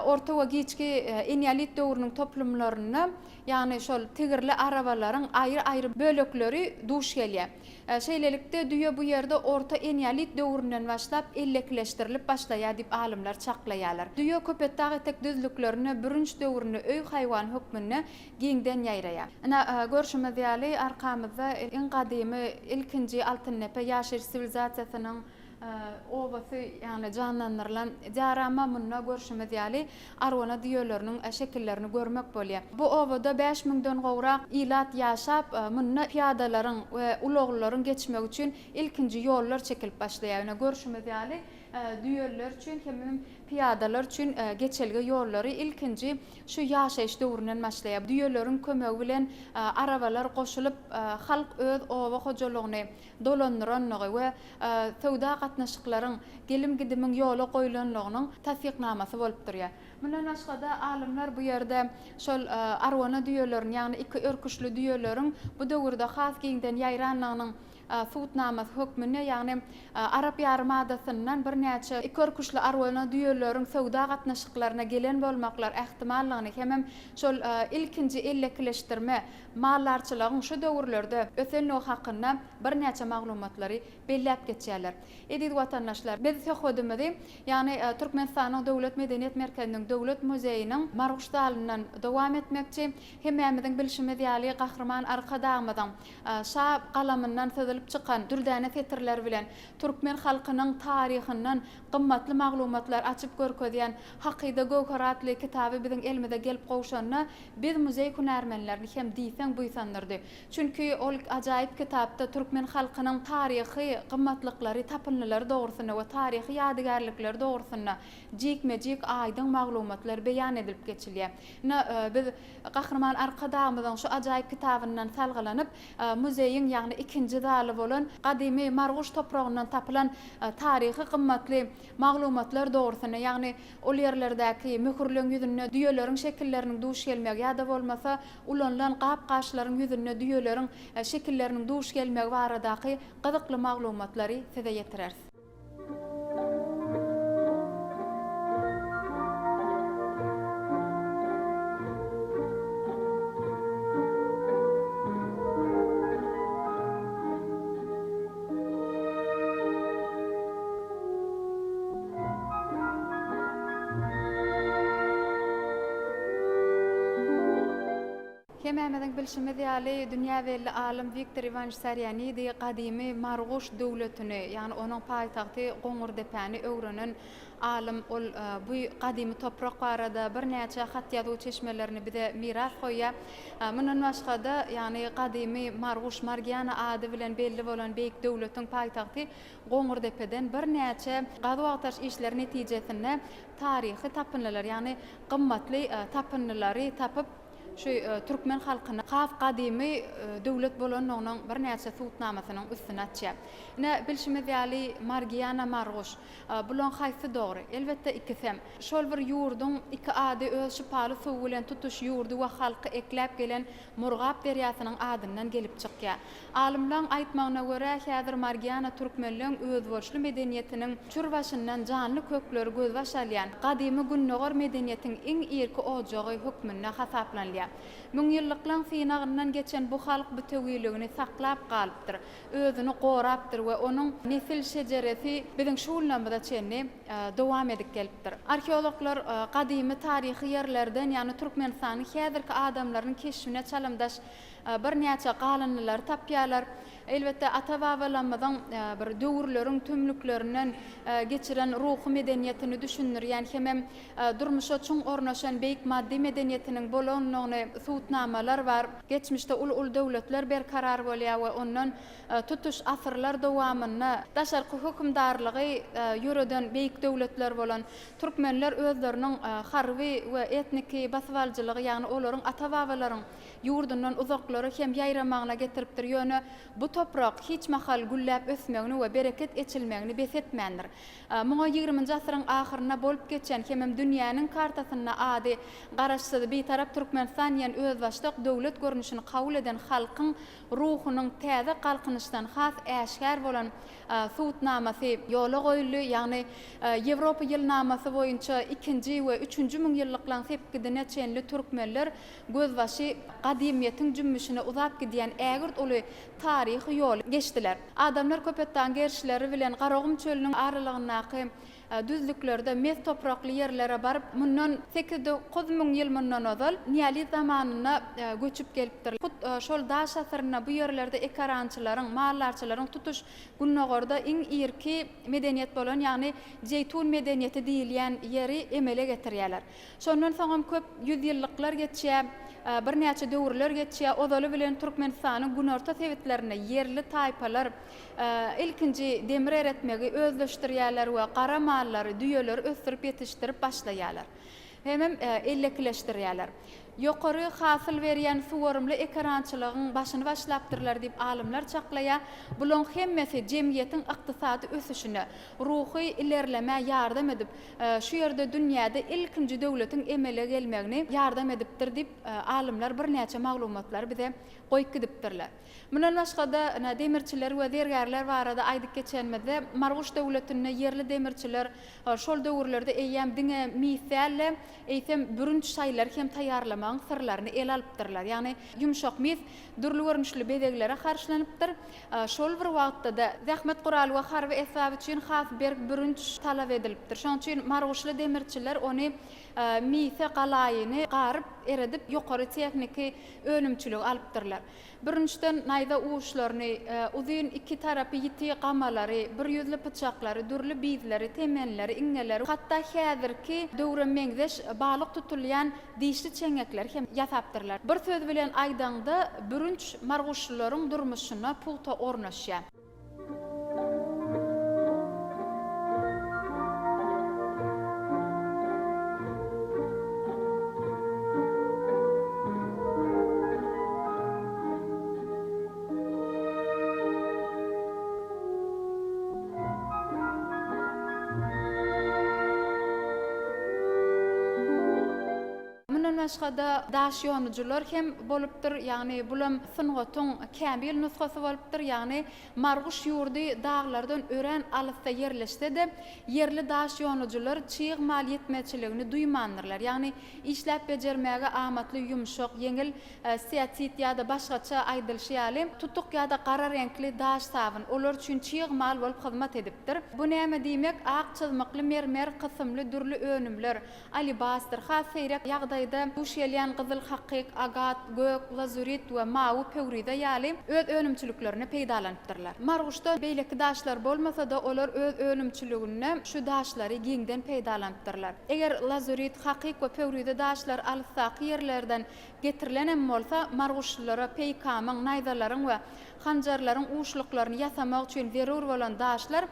orta we giçki eneolit döwrüniň toplumlarynda, ýagny şol tigirli arabalaryň aýry-aýry bölekleri duş gelýär. Şeýlelikde, düýe bu ýerde orta eneolit döwründen başlap ellekileşdirilip başlaýar diýip alymlar çaklaýarlar. Düýe Köpetdag etek düzlüklerinde bürünç döwründe öý haýwany hökmünde giňden ýaýraýar. Ine, görşümiz ýaly, arkamyzda iň gadymy, ilkinji Altyndepe ýaşaýyş siwilizasiýasynyň obasy, ýagny janlandyrylan diorama, munda görşümiz ýaly, arwana düýeleriniň şekillerini görmek bolýar. Bu obada bäş müňden gowrak ilat ýaşap, munda pyýadalaryň we ulaglylaryň geçmegi üçin ilkinji ýollar çekilip başlaýar. Ine, görşümiz ýaly, düýeliler üçin hemem pyýadalar üçin geçelge ýollary ilkinji şu ýaşaýyş döwründen başlaýar. Düýeleriň kömegi bilen arabalar goşulyp, halk öz oba hojalygyny dolandyranlygy we söwda gatnaşyklaryň, gelim-gidimiň ýola goýlanlygynyň tassyknamasy bolup durýar. Mundan başga-da, alymlar bu ýerde şol arwana düýeleriň, ýagny iki örküçli düýeleriň bu döwürde has giňden ýaýranlygynyň subutnamasy hökmünde, ýagny Arap ýarymadasyndan birnäçe iki örküçli arwana düýeleriň söwda gatnaşyklaryna gelen bolmaklar ähtimallygyny hemem şol ilkinji ellekileşdirme maldarçylygyň şu döwürlerde ösenligi hakynda birnäçe maglumatlary belläp geçýärler. Eziz watandaşlar, biz söhbedimizi, ýagny Türkmenistanyň Döwlet medeniýet merkeziniň Döwlet muzeýiniň Marguş zalyndan dowam etmekçi. Hemmämiziň bilşimiz ýaly, Gahryman Arkadagymyzyň Şa galamyndan syzylyp çykan dürdäne setirler bilen türkmen halkynyň taryhyndan gymmatly maglumatlary açyp görkezýän Hakyda göwheri atly kitaby biziň elimize gelip gowşanda, biz muzeý hünärmenlerini hem diýseň buýsandyrdy. Çünki ol ajaýyp kitapda türkmen halkynyň taryhy gymmatlyklary, tapyndylary dogrusynda we taryhy ýadygärlikleri dogrusynda jikme-jik aýdyň maglumatlar beýan edilip geçilýär. Ine, biz Gahryman Arkadagymyzyň şu ajaýyp kitabyndan salgylanyp, muzeýiň, ýagny ikinji zaly bolan gadymy Marguş topragyndan tapylan taryhy gymmatly maglumatlar dogrusynda, ýagny ol ýerlerdäki möhürleň ýüzünde düýeleriň şekilleriniň duş gelmegi ýa-da bolmasa ulanylan gap-gaçlaryň ýüzünde düýeleriň şekilleriniň duş gelmegi baradaky gyzykly maglumatlary size ýetireris. Hemmämiziň bilşimiz ýaly, dünýä belli alym Wiktor Iwanowiç Sarianidi gadymy Marguş döwletini, ýagny onuň paýtagty Goňurdepäni öwrenen alym. Ol bu gadymy toprak barada birnäçe hat-ýazuw çeşmelerini bize miras goýýar. Mundan başga-da, ýagny gadymy Marguş, Margiana ady bilen belli bolan beýik döwletiň paýtagty Goňurdepeden birnäçe gazuw-agtaryş işleri netijesinde taryhy tapyndylar, ýagny gymmatly tapyndylary tapyp, şu türkmen halkynyň has gadymy döwlet bolandygynyň birnäçe subutnamasynyň üstüni açýar. Ine, bilşimiz ýaly, Margiana, Marguş. Bulaň haýsy dogry? Elbetde, ikisem. Şol bir ýurduň iki ady öz şypaly suwy bilen tutuş ýurdy we halky ekläp gelen Murgap derýasynyň adyndan gelip çykýar. Alymlaň aýtmagyna görä, häzir Margiana türkmenleň özboluşly medeniýetiniň çür başyndan janly kökleri gözbaş alýan gadymy gündogar medeniýetiň iň irki ojagy hökmünde hasaplanylýar. bolýar. Müňýyllyklaň synagyndan geçen bu halk bütewiligini saklap galypdyr, özüni gorapdyr we onuň nesil şejeresi biziň şu günlerimize çenli dowam edip gelipdir. Arheologlar gadymy taryhy ýerlerden, ýagny Türkmenistanyň häzirki adamlarynyň keşbine çalymdaş birnäçe galyndylary tapýarlar. Elbetde, ata-babalarymyzyň bir döwürleriň tümlüklerinden geçiren ruhy medeniýetini düşündirýän hemem durmuşa çuň ornaşan beýik maddy medeniýetiniň bolandygyny subutnamalar bar. Geçmişde uly-uly döwletler berkarar bolýar we ondan tutuş asyrlar dowamynda daşarky hökümdarlygy ýöreden beýik döwletler bolan türkmenler özleriniň harby we etniki basybalyjylygy, ýagny olaryň ata-babalaryň ýurdundan uzaklara hem ýaýramagyna getiripdir, ýöne bu toprak hiç mahal gülläp ösmegini we bereket eçilmegini bes etmändir. Muňa ýigriminji asyryň ahyrynda bolup geçen hemem dünýäniň kartasynda ady Garaşsyz, Bitarap Türkmenistan diýen özbaşdak döwlet görnüşini kabul eden halkyň ruhunyň täze galkynyşdan has äşgär bolan subutnamasy ýola goýuldy, ýagny Ýewropa ýylnamasy boýunça ikinji we üçünji müňýyllyklaryň sepgidine çenli türkmenler gözbaşy gadymyýetiň jümmüşine uzap gidýän ägirt uly taryhy ýoly geçdiler. Adamlar Köpetdagyň gerişleri bilen Garagum çölüniň aralygyndaky düzlüklerde mes toprakly ýerlere baryp, mundan 8-9000 ýyl mundan ozal neolit zamanynda göçüp gelipdirler. Hut şol daş asyrynda bu ýerlerde ekarançylaryň, maldarçylaryň tutuş Gündogarda iň irki medeniýet bolan, ýagny Jeýtun medeniýeti diýilýän ýeri emele getirýärler. Şondan soňam köp ýüzýyllyklar geçýär, birnäçe döwürler geçýär. Ozaly bilen Türkmenistanyň günorta sebitlerinde ýerli taýpalar ilkinji demir eretmegi özleşdirýärler we gara mallary, düýeleri ösdürip ýetişdirip başlaýarlar. Hemem ellekileşdirýärler. Ýokary hasyl berýän suwarymly ekerançylygyň başyny başlapdyrlar diýip alymlar çaklaýar. Bulaň hemmesi jemgyýetiň ykdysady ösüşine, ruhy ilerlemä ýardam edip, şu ýerde dünýäde ilkinji döwletiň emele gelmegini ýardam edipdir diýip, alymlar birnäçe maglumatlary bize goýup gidipdirler. Mundan başga-da, ine, demirçiler we zergärler barada aýdyp geçenimizde, Marguş döwletinde ýerli demirçiler şol döwürlerde eýýäm diňe mis däl-de, eýsem, bürünç şaýlary hem taýýarlamagyň syrlaryny ele alypdyrlar. Ýagny, ýumşak mis dürli görnüşli bezeglere harçlanypdyr. Şol bir wagtda-da, zähmet guraly we harby esbap üçin has berk bürünç talap edilipdir. Şonuň üçin marguşly demirçiler ony mise galaýyny garyp, eredip, ýokary tehniki önümçiligi alypdyrlar. Bürünçden naýza uçlaryny, uzyn iki tarapy ýiti gamalary, bir ýüzli pyçaklary, dürli bizleri, temenleri, iňňeleri, hatda häzirki döwre meňzeş balyk tutulýan dişli çeňňekleri hem ýasapdyrlar. Bir söz bilen aýdaňda, bürünç marguşlylaryň durmuşyna pugta ornaşýar. Mundan başga-da, daş ýonujylar hem bolupdyr, ýagny bulam sungatyň kämil nusgasy bolupdyr, ýagny Marguş ýurdy daglardan örän alysda ýerleşse-de, ýerli daş ýonujylar çig mal ýetmezçiligini duýmandyrlar, ýagny işläp bejermäge amatly ýumşak, ýeňil steatit ýa-da başgaça aýdylyşy ýaly, tutuk ýa-da gara reňkli daş sabyn olar üçin çig mal bolup hyzmat edipdir. Bu näme diýmek, ak çyzmykly mermer kysymly dürli önümler, Alibastr, has seýrek ýagdaýda duş gelýän gyzyl hakyk, agat, gök, lazurit we mawy pöwrize ýaly öz önümçiliklerinde peýdalanypdyrlar. Marguşda beýleki daşlar bolmasa-da, olar öz önümçiliginde şu daşlary giňden peýdalanypdyrlar. Eger lazurit, hakyk we pöwrize daşlary alysdaky ýerlerden getirilenem bolsa, marguşlylara peýkamyň, naýzalaryň we hanjarlaryň uçluklaryny ýasamak üçin zerur bolan daşlar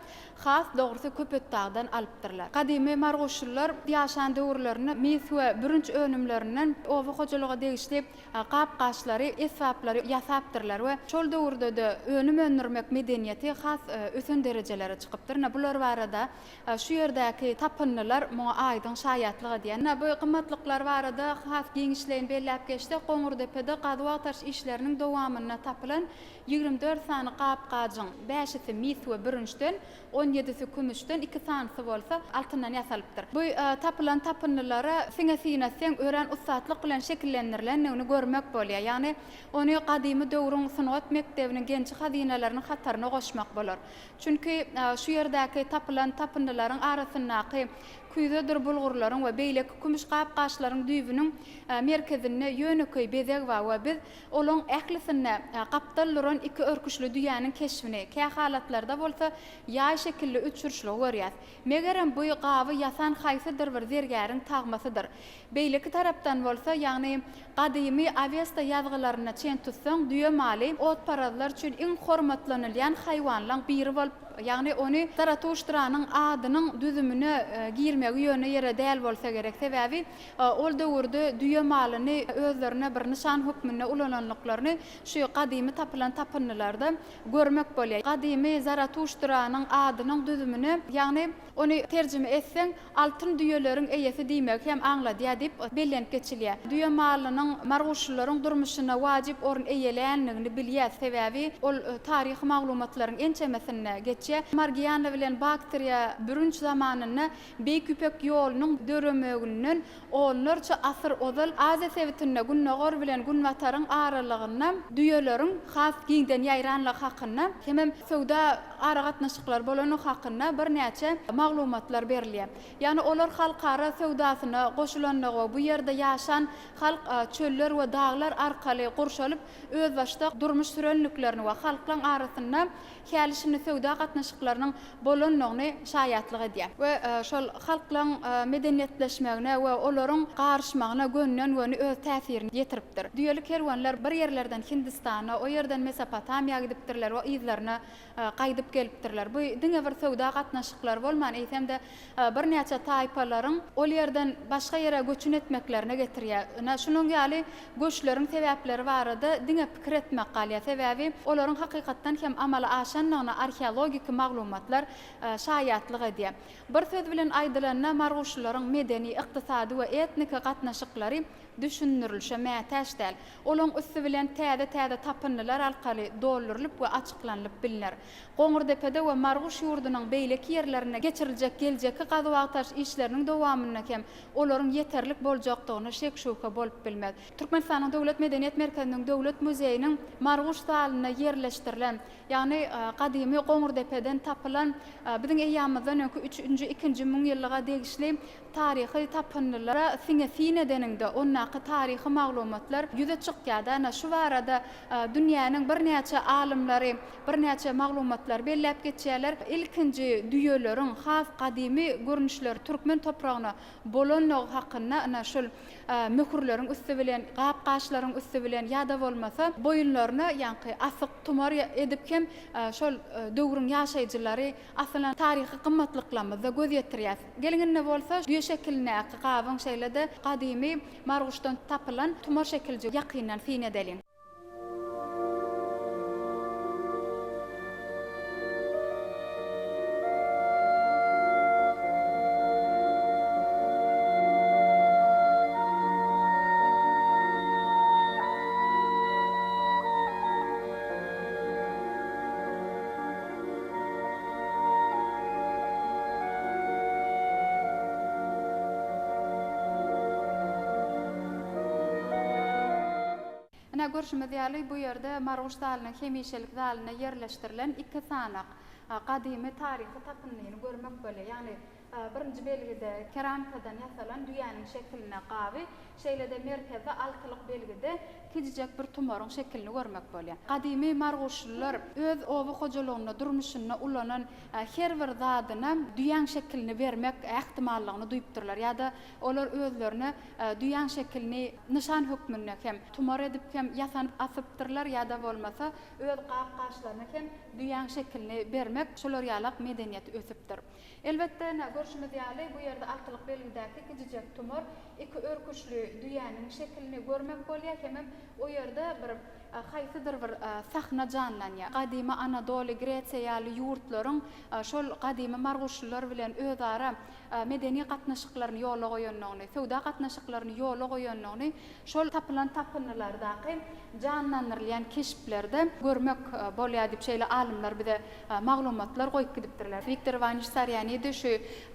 has dogrusy Köpetdagdan alypdyrlar. Gadymy marguşlylar ýaşan döwürlerinde mis we bürünç önümlerinden oba hojalyga degişli gap-gaçlary, esbaplary ýasapdyrlar we şol döwürde-de önüm öndürmek medeniýeti has ösen derejelere çykypdyr. Ine, bular barada şu ýerdäki tapyndylar muňa aýdyň şaýatlyk edýär. Ine, bu gymmatlyklar barada has giňişleýin belläp geçsek, Goňurdepede gazuw-agtaryş işleriniň dowamynda tapylan 24 sany gap-gajyň bäşisi mis we bürünçden, on ýedisi kümüşden, iki sanysy bolsa altyndan ýasalypdyr. Bu tapylan tapyndylara siňe syn etseň, örän. ussatlyk bilen şekillendirilendigini görmek bolýar. Ýagny ony gadymy döwrüň sungat mekdebiniň genji-hazynalarynyň hataryna goşmak bolar. Çünki şu ýerdäki tapylan tapyndylaryň arasyndaky küýzedir bulgurlaryň we beýleki kümüş gap-gaçlaryň düýbüniň merkezinde ýönekeý bezeg bar we biz olaň ählisinde gapdal duran iki örküçli düýäniň keşbini, kähalatlarda bolsa ýaý şekilli üçburçlugy görýäs. Megerem bu gaby ýasan haýsydyr bir zergäriň tagmasydyr. Beýleki tarapdan bolsa, ýagny gadymy Awesta ýazgylarynda çen tutsaň, düýe maly otparazlar üçin iň hormatlanylýan haýwanlaň biri bolup, ýagny ony Zaratuştranyň adynyň düzümine girmegi ýöne ýere däl bolsa gerek. Sebäbi ol döwürde düýe malyny özlerine bir nyşan hökmünde ulananlyklaryny şu gadymy tapylan tapyndylarda görmek bolýar. Gadymy Zaratuştranyň adynyň düzümine, ýagny ony terjime etseň, altyn düýeleriň eýesi diýmegi hem aňladýar diýip bellenip geçilýär. Düýe malynyň marguşlylaryň durmuşynda wajyp orun eýeländigini bilýäs, sebäbi ol taryhy maglumatlaryň ençemesinde geçýär. Margiana bilen Baktriýa bürünç zamanynda Beýik Ýüpek ýolunyň döremeginden onlarça asyr ozal Aziýa sebitinde Gündogar bilen Günbataryň aralygynda düýeleriň has giňden ýaýranlygy hakynda hemem söwda aragatnaşyklary bolandygy hakynda birnäçe maglumatlar berilýär. Ýagny olar halkara söwdasyna goşulandygy we bu ýerde ýaşan halk çöller we daglar arkaly gurşalyp özbaşdak durmuş sürenliklerini we halklaň arasynda häli-şindi söwda gatnaşyklarynyň bolandygyny şaýatlyk edýär we şol halklaryň medeniýetleşmegine we olaryň garyşmagyna gönden-göni öz täsirini ýetiripdir. Düýeli kerwenler bir ýerlerden Hindistana, o ýerden Mesopotamiýa gidipdirler we yzlaryna gaýdyp gelipdirler. Bu diňe bir söwda gatnaşyklary bolman, eýsem-de, birnäçe taýpalaryň ol ýerden başga ýere göçün etmeklerine getirýär. Ynha, şunuň ýaly göçleriň sebäpleri barada diňe pikir etmek galýar. Sebäbi olaryň hakykatdan hem amala aşandygyna arheologiki maglumatlar şaýatlyk edýär. Bir söz bilen aýdylanda, marguşlylaryň medeni, ykdysady we etniki gatnaşyklary düşündirilişe mätäç däl. Olaň üsti bilen täze-täze tapyndylar arkaly doldurylyp we açyklanylyp bilner. Goňurdepede we Marguş ýurdunyň beýleki ýerlerinde geçiriljek geljekki gazuw-agtaryş işleriniň dowamynda hem olaryň ýeterlik boljakdygyna şek-şübhe bolup bilmez. Türkmenistanyň Döwlet medeniýet merkeziniň Döwlet muzeýiniň Marguş zalynda ýerleşdirilen, ýagny gadymy Goňurdepeden tapylan biziň eýýamymyzdan öňki üçünji, ikinji müňýyllyga degişli taryhy tapyndylara siňe syn edeniňde, ondaky taryhy maglumatlar ýüze çykýar-da. Ana, şu barada dünýäniň birnäçe alymlary birnäçe maglumatlary belläp geçýärler. Ilkinji düýeleriň has gadymy görnüşleri türkmen topragyna bolandygy hakynda ana şol möhürleriň üsti bilen, gap-gaçlaryň üsti bilen ýa-da bolmasa boýunlaryna ýaňky asyk, tumar edip hem şol döwrüň ýaşaýjylary asylan taryhy gymmatlyklarymyzda göz ýetirýäs. Geliň indi bolsa düýe şekilindäki gabyň şeýle-de gadymy Marguşdan tapylan tumar şekilji ýakyndan syn edeliň. Ine, görşümiz ýaly, bu ýerde Marguş zalynyň hemişelik zalynda ýerleşdirilen iki sanak gadymy taryhy tapyndyny görmek bolýar. Ýagny, birinji belgide keramikadan ýasalan düýäniň şekilinde gaby, şeýle-de merkezde altylyk belgide kijijek bir tumaryň şekilini görmek bolýar. Gadymy marguşlylar öz oba hojalygynda, durmuşynda ulanan her bir zadyna düýäň şekilini bermek ähtimallygyny duýupdyrlar ýa-da olar özlerine düýäň şekilini nyşan hökmünde hem, tumar edip hem ýasanyp asypdyrlar ýa-da bolmasa öz gap-gaçlaryna hem düýäň şekilini bermek şolar ýalak medeniýeti ösüpdir. Elbetde, ine, görşümiz ýaly, bu ýerde altylyk belgidäki kijijek tumar iki örküçli düýäniň şekilini görmek bolýar hemem. o ýerde bir haýsydyr bir sahna janlanýar. Gadymy Anadoly, Gresiýa ýaly ýurtlaryň şol gadymy marguşlylar bilen özara medeni gatnaşyklaryny ýola goýandygyny, söwda gatnaşyklaryny ýola goýandygyny şol tapylan tapyndylardaky janlandyrylýan keşplerde görmek bolýar diýip şeýle alymlar bize maglumatlar goýup gidipdirler. Wiktor Iwanowiç Sarianidi şu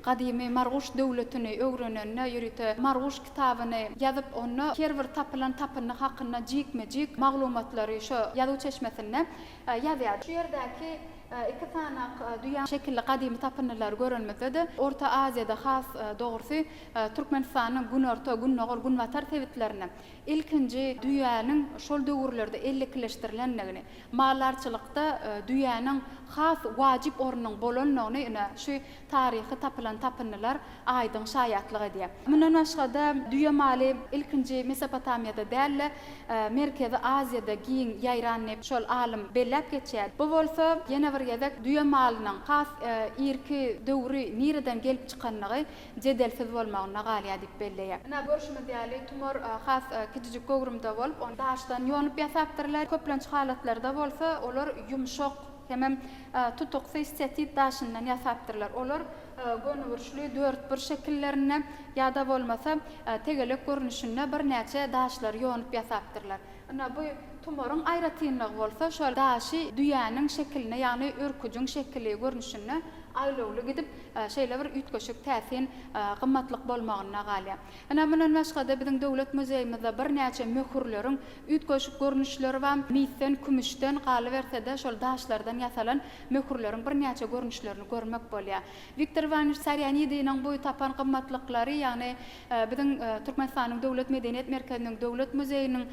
gadymy Marguş döwletini öwrenende ýörite Marguş kitabyny ýazyp onda her bir tapylan tapyndy hakynda jikme-jik maglumatlary şo ýazuw çeşmesinde ýazýar. Şu ýerdäki iki sanak düýä şekilli gadymy tapyndylary görenimizde-de, Orta Aziýada, has dogrusy, Türkmenistanyň günorta, gündogar, günbatar sebitlerinde ilkinji düýäniň şol döwürlerde ellekileşdirilendigini, maldarçylykda düýäniň has wajyp ornunyň bolandygyny ine, şu taryhy tapylan tapyndylar aýdyň şaýatlyk edýär. Mundan başga-da, düýe maly ilkinji Mesopotamiýada däl-de, Merkezi Aziýada giň ýaýran diýip, şol alym belläp geçýär. Bu bolsa, ýene bir gezek düýe malynyň has irki döwri nireden gelip çykandygy jedelsiz bolmagynda galýar diýip belleýär. Ynha, görşümiz ýaly, tumar has kiçijik göwrümde bolup, ony daşdan ýonup ýasapdyrlar. Köplenç halatlarda bolsa, olar ýumşak hemem tutuksy steatit daşyndan ýasapdyrlar. Olar gönüburçly dörtburç şekillerinde ýa-da bolmasa tegelek görnüşinde birnäçe daşlary ýonup ýasapdyrlar. Ynha, bu tumaryň aýratynlygy bolsa şol daşy düýäniň şekilinde, ýagny örküjiň şekili görnüşinde aýlawly gidip, şeýle bir üýtgeşik täsin gymmatlyk bolmagynda galýar. Ynha, mundan başga-da biziň Döwlet muzeýimizde birnäçe möhürleriň üýtgeşik görnüşleri bar. Misden, kümüşden, galyberse-de, şol daşlardan ýasalan möhürleriň birnäçe görnüşlerini görmek bolýar. Wiktor Iwanowiç Sarianidiniň bu tapan gymmatlyklary, ýagny biziň Türkmenistanyň Döwlet medeniýet merkeziniň Döwlet muzeýiniň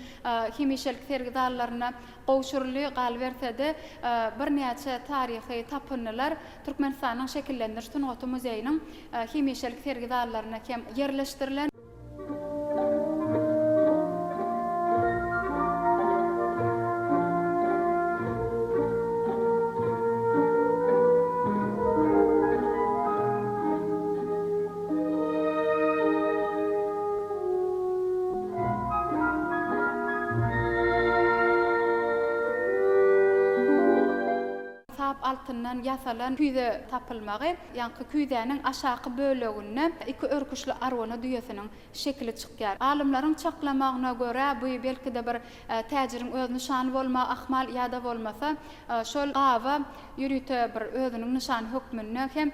hemişelik sergi zallaryna gowşuryldy, galyberse-de, birnäçe taryhy tapyndylar Türkmenistanyň Şekillendiriş sungaty muzeýiniň hemişelik sergi zallarynda hem ýerleşdirilen. Sap altyndan ýasalan küýze tapylmagy, ýaňky küýzäniň aşaky böleginde iki örküçli arwana düýesiniň şekili çykýar. Alymlaryň çaklamagyna görä, bu belki-de bir täjiriň öz nyşany bolmagy ahmal ýa-da bolmasa, şol gaba ýörite bir özüniň nyşany hökmünde hem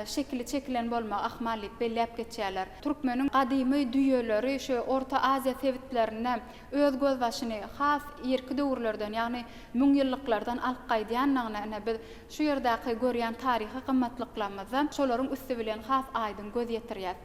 şekili çekilen bolmagy ahmal diýip belläp geçýärler. Türkmeniň gadymy düýeleri şu Orta Aziýa sebitlerinde öz gözbaşyny has irki döwürlerden, ýagny müňýyllyklardan alyp gaýdýandygyna ine biz şu ýerdäki görýän taryhy gymmatlyklarymyzda şolaryň üsti bilen has aýdyň göz ýetirýäs.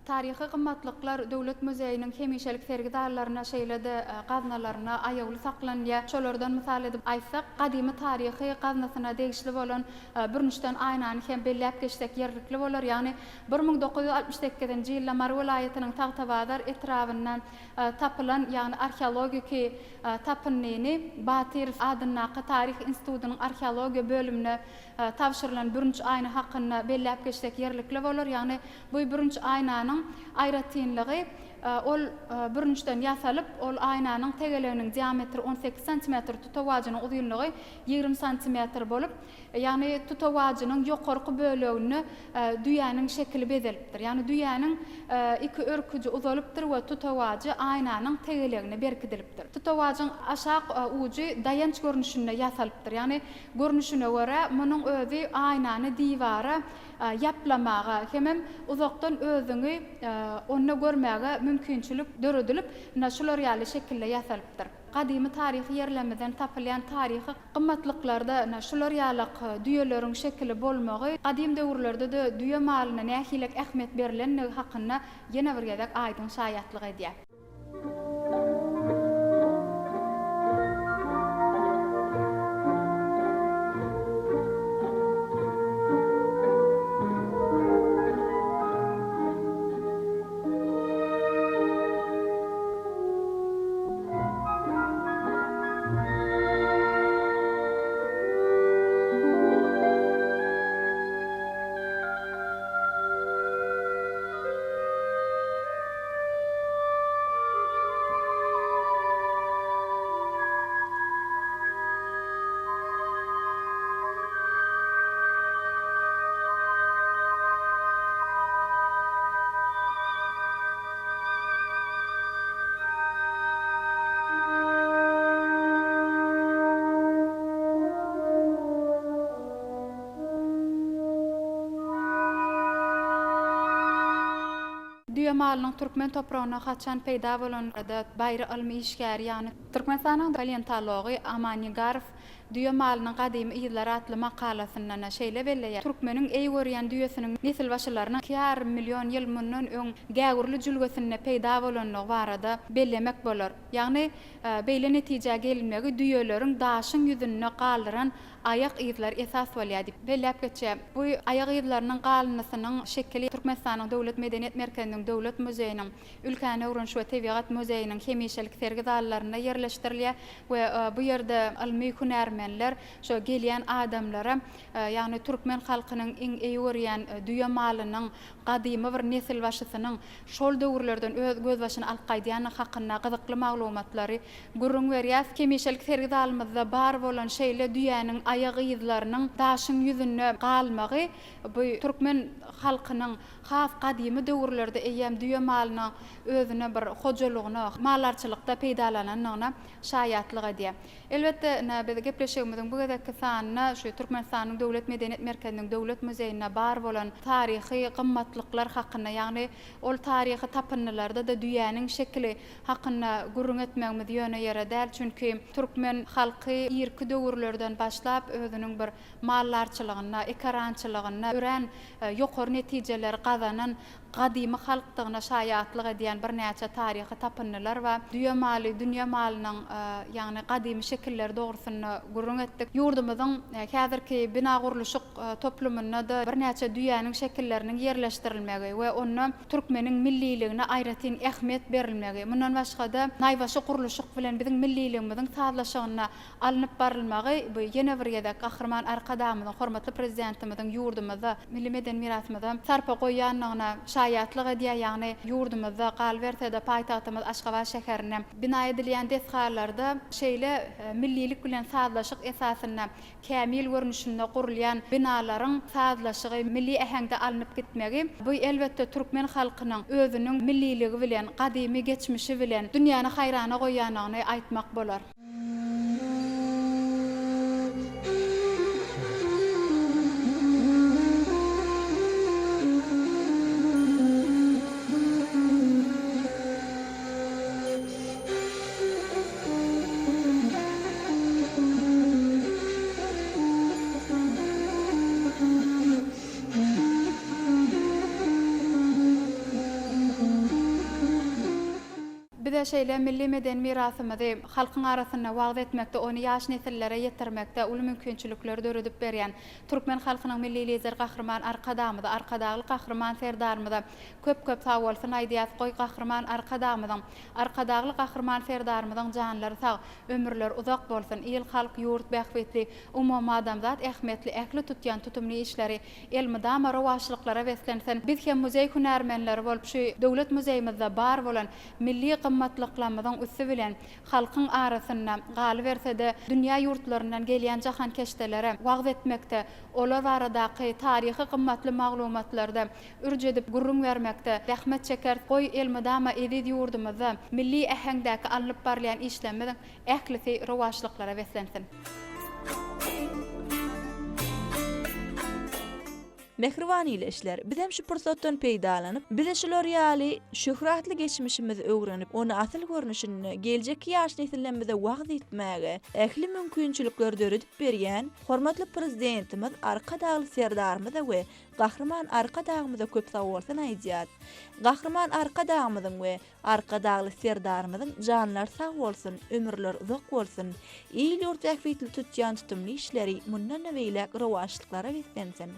Taryhy gymmatlyklar Döwlet muzeýiniň hemişelik sergi zallarynda, şeýle-de gaznalarynda aýawly saklanylýar. Şolardan mysal edip aýtsak, gadymy taryhy gaznasyna degişli bolan bürünçden aýnany hem belläp geçsek ýerlikli bolar. Ýagny 1968-nji ýylda Mary welaýatynyň Tagtabazar etrabynda tapylan, ýagny arheologiki tapyndyny Batyrow adyndaky Taryh institutynyň arheologiýa bölümine tabşyrylan bürünç aýna hakynda belläp geçsek ýerlikli bolar. Ýagny bu bürünç aýnanyň aýratynlygy, ol bürünçden ýasalyp, ol aýnanyň tegeleginiň diametri 18 santimetr, tutawajynyň uzynlygy 20 santimetr bolup, ýagny tutawajynyň ýokarky böleginde düýäniň şekili bezelipdir. Ýagny düýäniň iki örküji uzalypdyr we tutawajy aýnanyň tegelegine berkidilipdir. Tutawajyň aşak ujy daýanç görnüşinde ýasalypdyr. Ýagny Görnüşine görä, munuň özi aýnany diwara ýaplamaga hemem uzakdan özüňi onda görmäge mümkinçilik döredilip, ine, şular ýaly şekilde ýasalypdyr. Gadymy taryhy ýerlerimizden tapylýan taryhy gymmatlyklarda ine şular ýalak düýeleriň şekili bolmagy gadym döwürlerde-de düýe malyna nähilek ähmiýet berlenligi hakynda ýene bir gezek aýdyň şaýatlyk edýär. Düýe malynyň türkmen topragynda haçan peýda bolanlygy baýry ylmy işgäri, ýagny Türkmenistanyň paleontology Aman Nigarow Düýe malynyň gadymy yzlary atly makalasynda şeýle belleýär, Türkmeniň eý görýän düýesiniň nesilbaşylarynyň 2,5 million ýyl mundan öň Gäwürli jülgesinde peýda bolandygy barada bellemek bolar. Ýagny, beýle netijä gelinmegi düýeleriň daşyň ýüzünde galdyran aýak yzlary esas bolýar diýip belläp geçýär. Bu aýak yzlarynyň galyndysynyň şekili Türkmenistanyň Döwlet medeniýet merkeziniň Döwlet muzeýiniň Ülkäni öwreniş we tebigat muzeýiniň hemişelik sergi zallarynda ýerleşdirilýär we bu ýerde ylmy hünärmenler şo gelýän adamlara, ýagny türkmen halkynyň iň eý görýän düýe malynyň gadymy bir nesilbaşysynyň şol döwürlerden öz gözbaşyny alyp gaýdýandygy hakynda gyzykly maglumatlary gürrüň berýär. Hemişelik sergi zalymyzda bar bolan şeýle düýäniň aýak yzlarynyň daşyň ýüzünde galmagy bu türkmen halkynyň Has gadymy döwürlerde eýýäm düýe malyny özüne bir hojalygyna, maldarçylykda peýdalanandygyna şaýatlyk edýär. Elbetde, ine, biz gepleşigimiziň bu gezekki sanynda şu Türkmenistanyň Döwlet medeniýet merkeziniň Döwlet muzeýinde bar bolan taryhy gymmatlyklar hakynda, ýagny ol taryhy tapyndylarda-da düýäniň şekili hakynda gürrüň etmegimiz ýöne ýere däl. Çünki türkmen halky irki döwürlerden başlap özüniň bir maldarçylygynda, ekerançylygynda örän ýokary netijeleri gazanan gadymy halkdygyna şaýatlyk edýän birnäçe taryhy tapyndylar bar. Düýe maly, dünýe malynyň, ýagny gadymy şekilleri dogrusynda gürrüň etdik. Ýurdumyzyň häzirki bina-gurluşyk toplumynda-da birnäçe düýäniň şekilleriniň ýerleşdirilmegi we onda türkmeniň milliligine aýratyn ähmiýet berilmegi, mundan başga-da, naýbaşy gurluşyk bilen biziň milliligimiziň sazlaşygynda alnyp barylmagy bu ýene bir gezek Gahryman Arkadagymyzyň, hormatly Prezidentimiziň ýurdumyzda milli medeni mirasymyza sarpa goýýandygyna şaýatlyk edýär, ýagny ýurdumyzda, galyberse-de paýtagtymyz Aşgabat şäherinde bina edilýän desgalarda şeýle millilik bilen sazlaşyk esasynda kämil görnüşinde gurulýan binalaryň sazlaşygy, milli äheňde alnyp gitmegi bu elbetde türkmen halkynyň özüniň milliligi bilen, gadymy geçmişi bilen dünýäni haýrana goýýandygyny aýtmak bolar. Bize şeýle milli medeni mirasymyzy halkyň arasynda wagyz etmekde, ony ýaş nesillere ýetirmekde uly mümkinçilikleri döredip berýän türkmen halkynyň Milli Lideri Gahryman Arkadagymyza, Arkadagly Gahryman Serdarymyza köp-köp sagbolsun aýdýas. Goý, Gahryman Arkadagymyzyň, Arkadagly Gahryman Serdarymyzyň janlary sag, ömürleri uzak bolsun! Il-halk, ýurt bähbitli, umumadamzat ähmiýetli ähli tutýan tutumly işleri elmydama rowaçlyklara beslensin! Biz hem muzeý hünärmenleri bolup şu Döwlet muzeýimizde bar bolan milli gymmatlyklarymyzyň üsti bilen halkyň arasynda, galyberse-de, dünýä ýurtlaryndan gelýän jahankeşdelere wagyz etmekde, olar baradaky taryhy gymmatly maglumatlarda ürç edip gürrüň bermekde zähmet çekeris. Goý, elmydama eziz ýurdumyzda milli äheňdäki alnyp barylýan işlerimiziň ählisi rowaçlyklara beslensin! Mähriban ildeşler, bizem şu pursatdan peýdalanyp, bize şular ýaly şöhratly geçmişimizi öwrenip, ony asyl görnüşinde geljekki ýaş nesillerimize wagyz etmäge ähli mümkinçilikleri döredip berýän hormatly Prezidentimiz Arkadagly Serdarymyza we Gahryman Arkadagymyza köp sagbolsun aýdýas. Gahryman Arkadagymyzyň we Arkadagly Serdarymyzyň janlary sag bolsun, ömürleri uzak bolsun, il-ýurt bähbitli tutýan tutumly işleri mundan-da beýläk rowaçlyklara beslensin!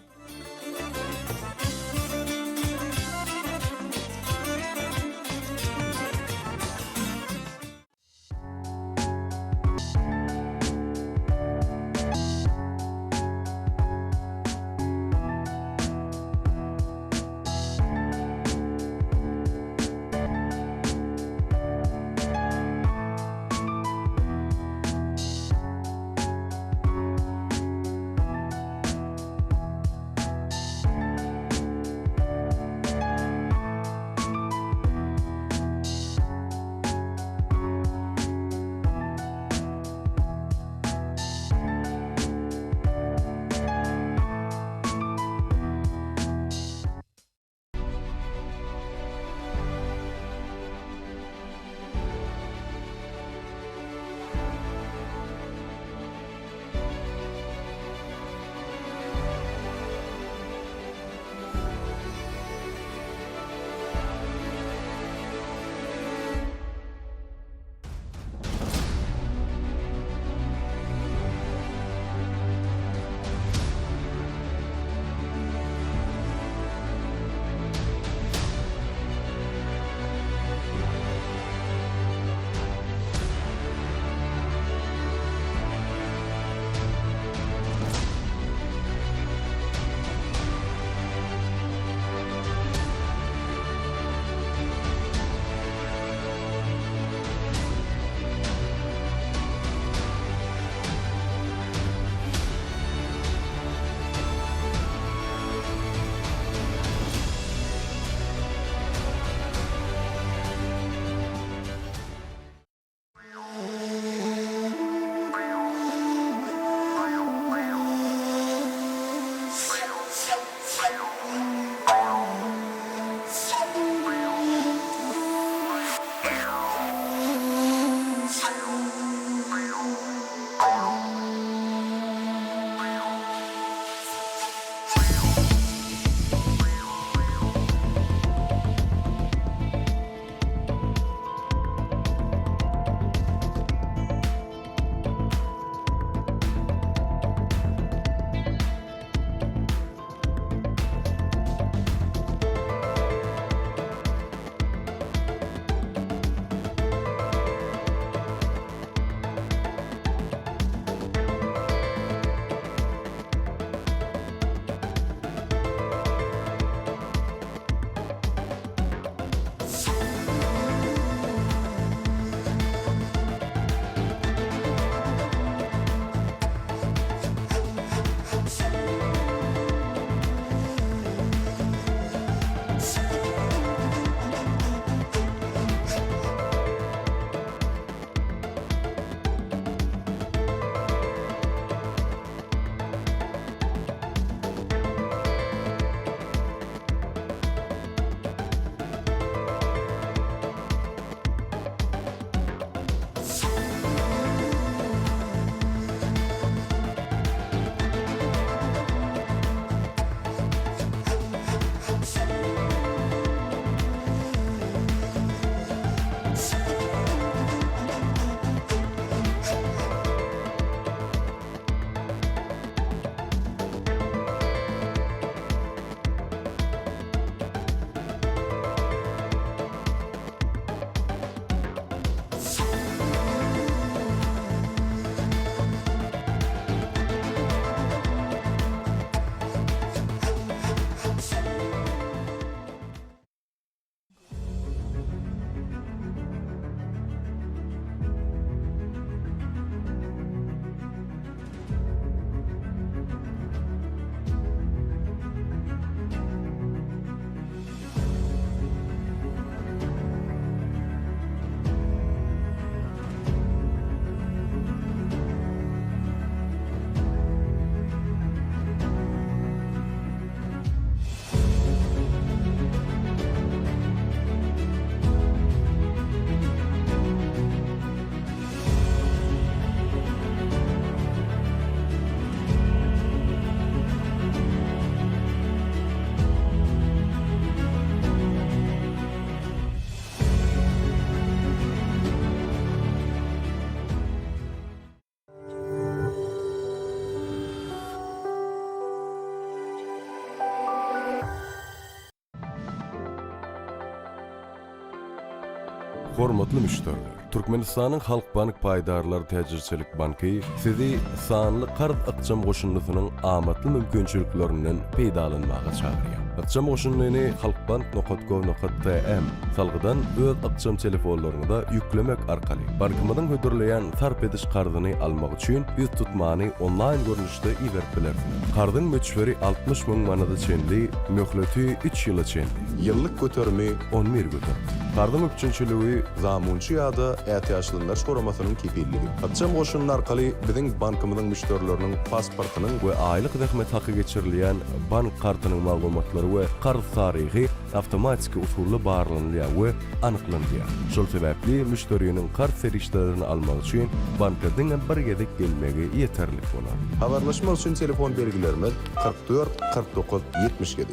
Hormatly müşderiler! Türkmenistanyň Halkbank paýdarlar täjirçilik banky sizi sanly karz ykjam goşundysynyň amatly mümkinçiliklerinden peýdalanmaga çagyrýar. Ykjam goşundyny halkbank nokat gov nokat tm salgydan öz ykjam telefonlaryňyza ýüklemek arkaly bankymyzyň hödürleýän sarp ediş karzyny almak üçin ýüztutmany onlaýn görnüşde iberip bilersiňiz. Karzyň möçberi 60 müň manada çenli, möhleti üç ýyla çenli. Ýyllyk göterimi 11 göterim. Karzyň üpjünçiligi Zamunçy ýa-da ätiýaçlandyryş guramasynyň kepilligi. Ykjam goşundy arkaly biziň bankymyzyň müşderileriniň pasportynyň we aýlyk zähmet haky geçirilýän bank kartynyň maglumatlary we karz taryhy awtomatiki usulda barlanylýar we anyklanylýar. Şol sebäpli müşderiniň karz serişdelerini almak üçin banka diňe bir gezek gelmegi ýeterlik bolar. Habarlaşmak üçin telefon belgilerimiz, 44 49 77.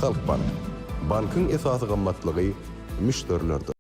Halkbank. Bankyň esasy gymmatlygy müşderilerdir.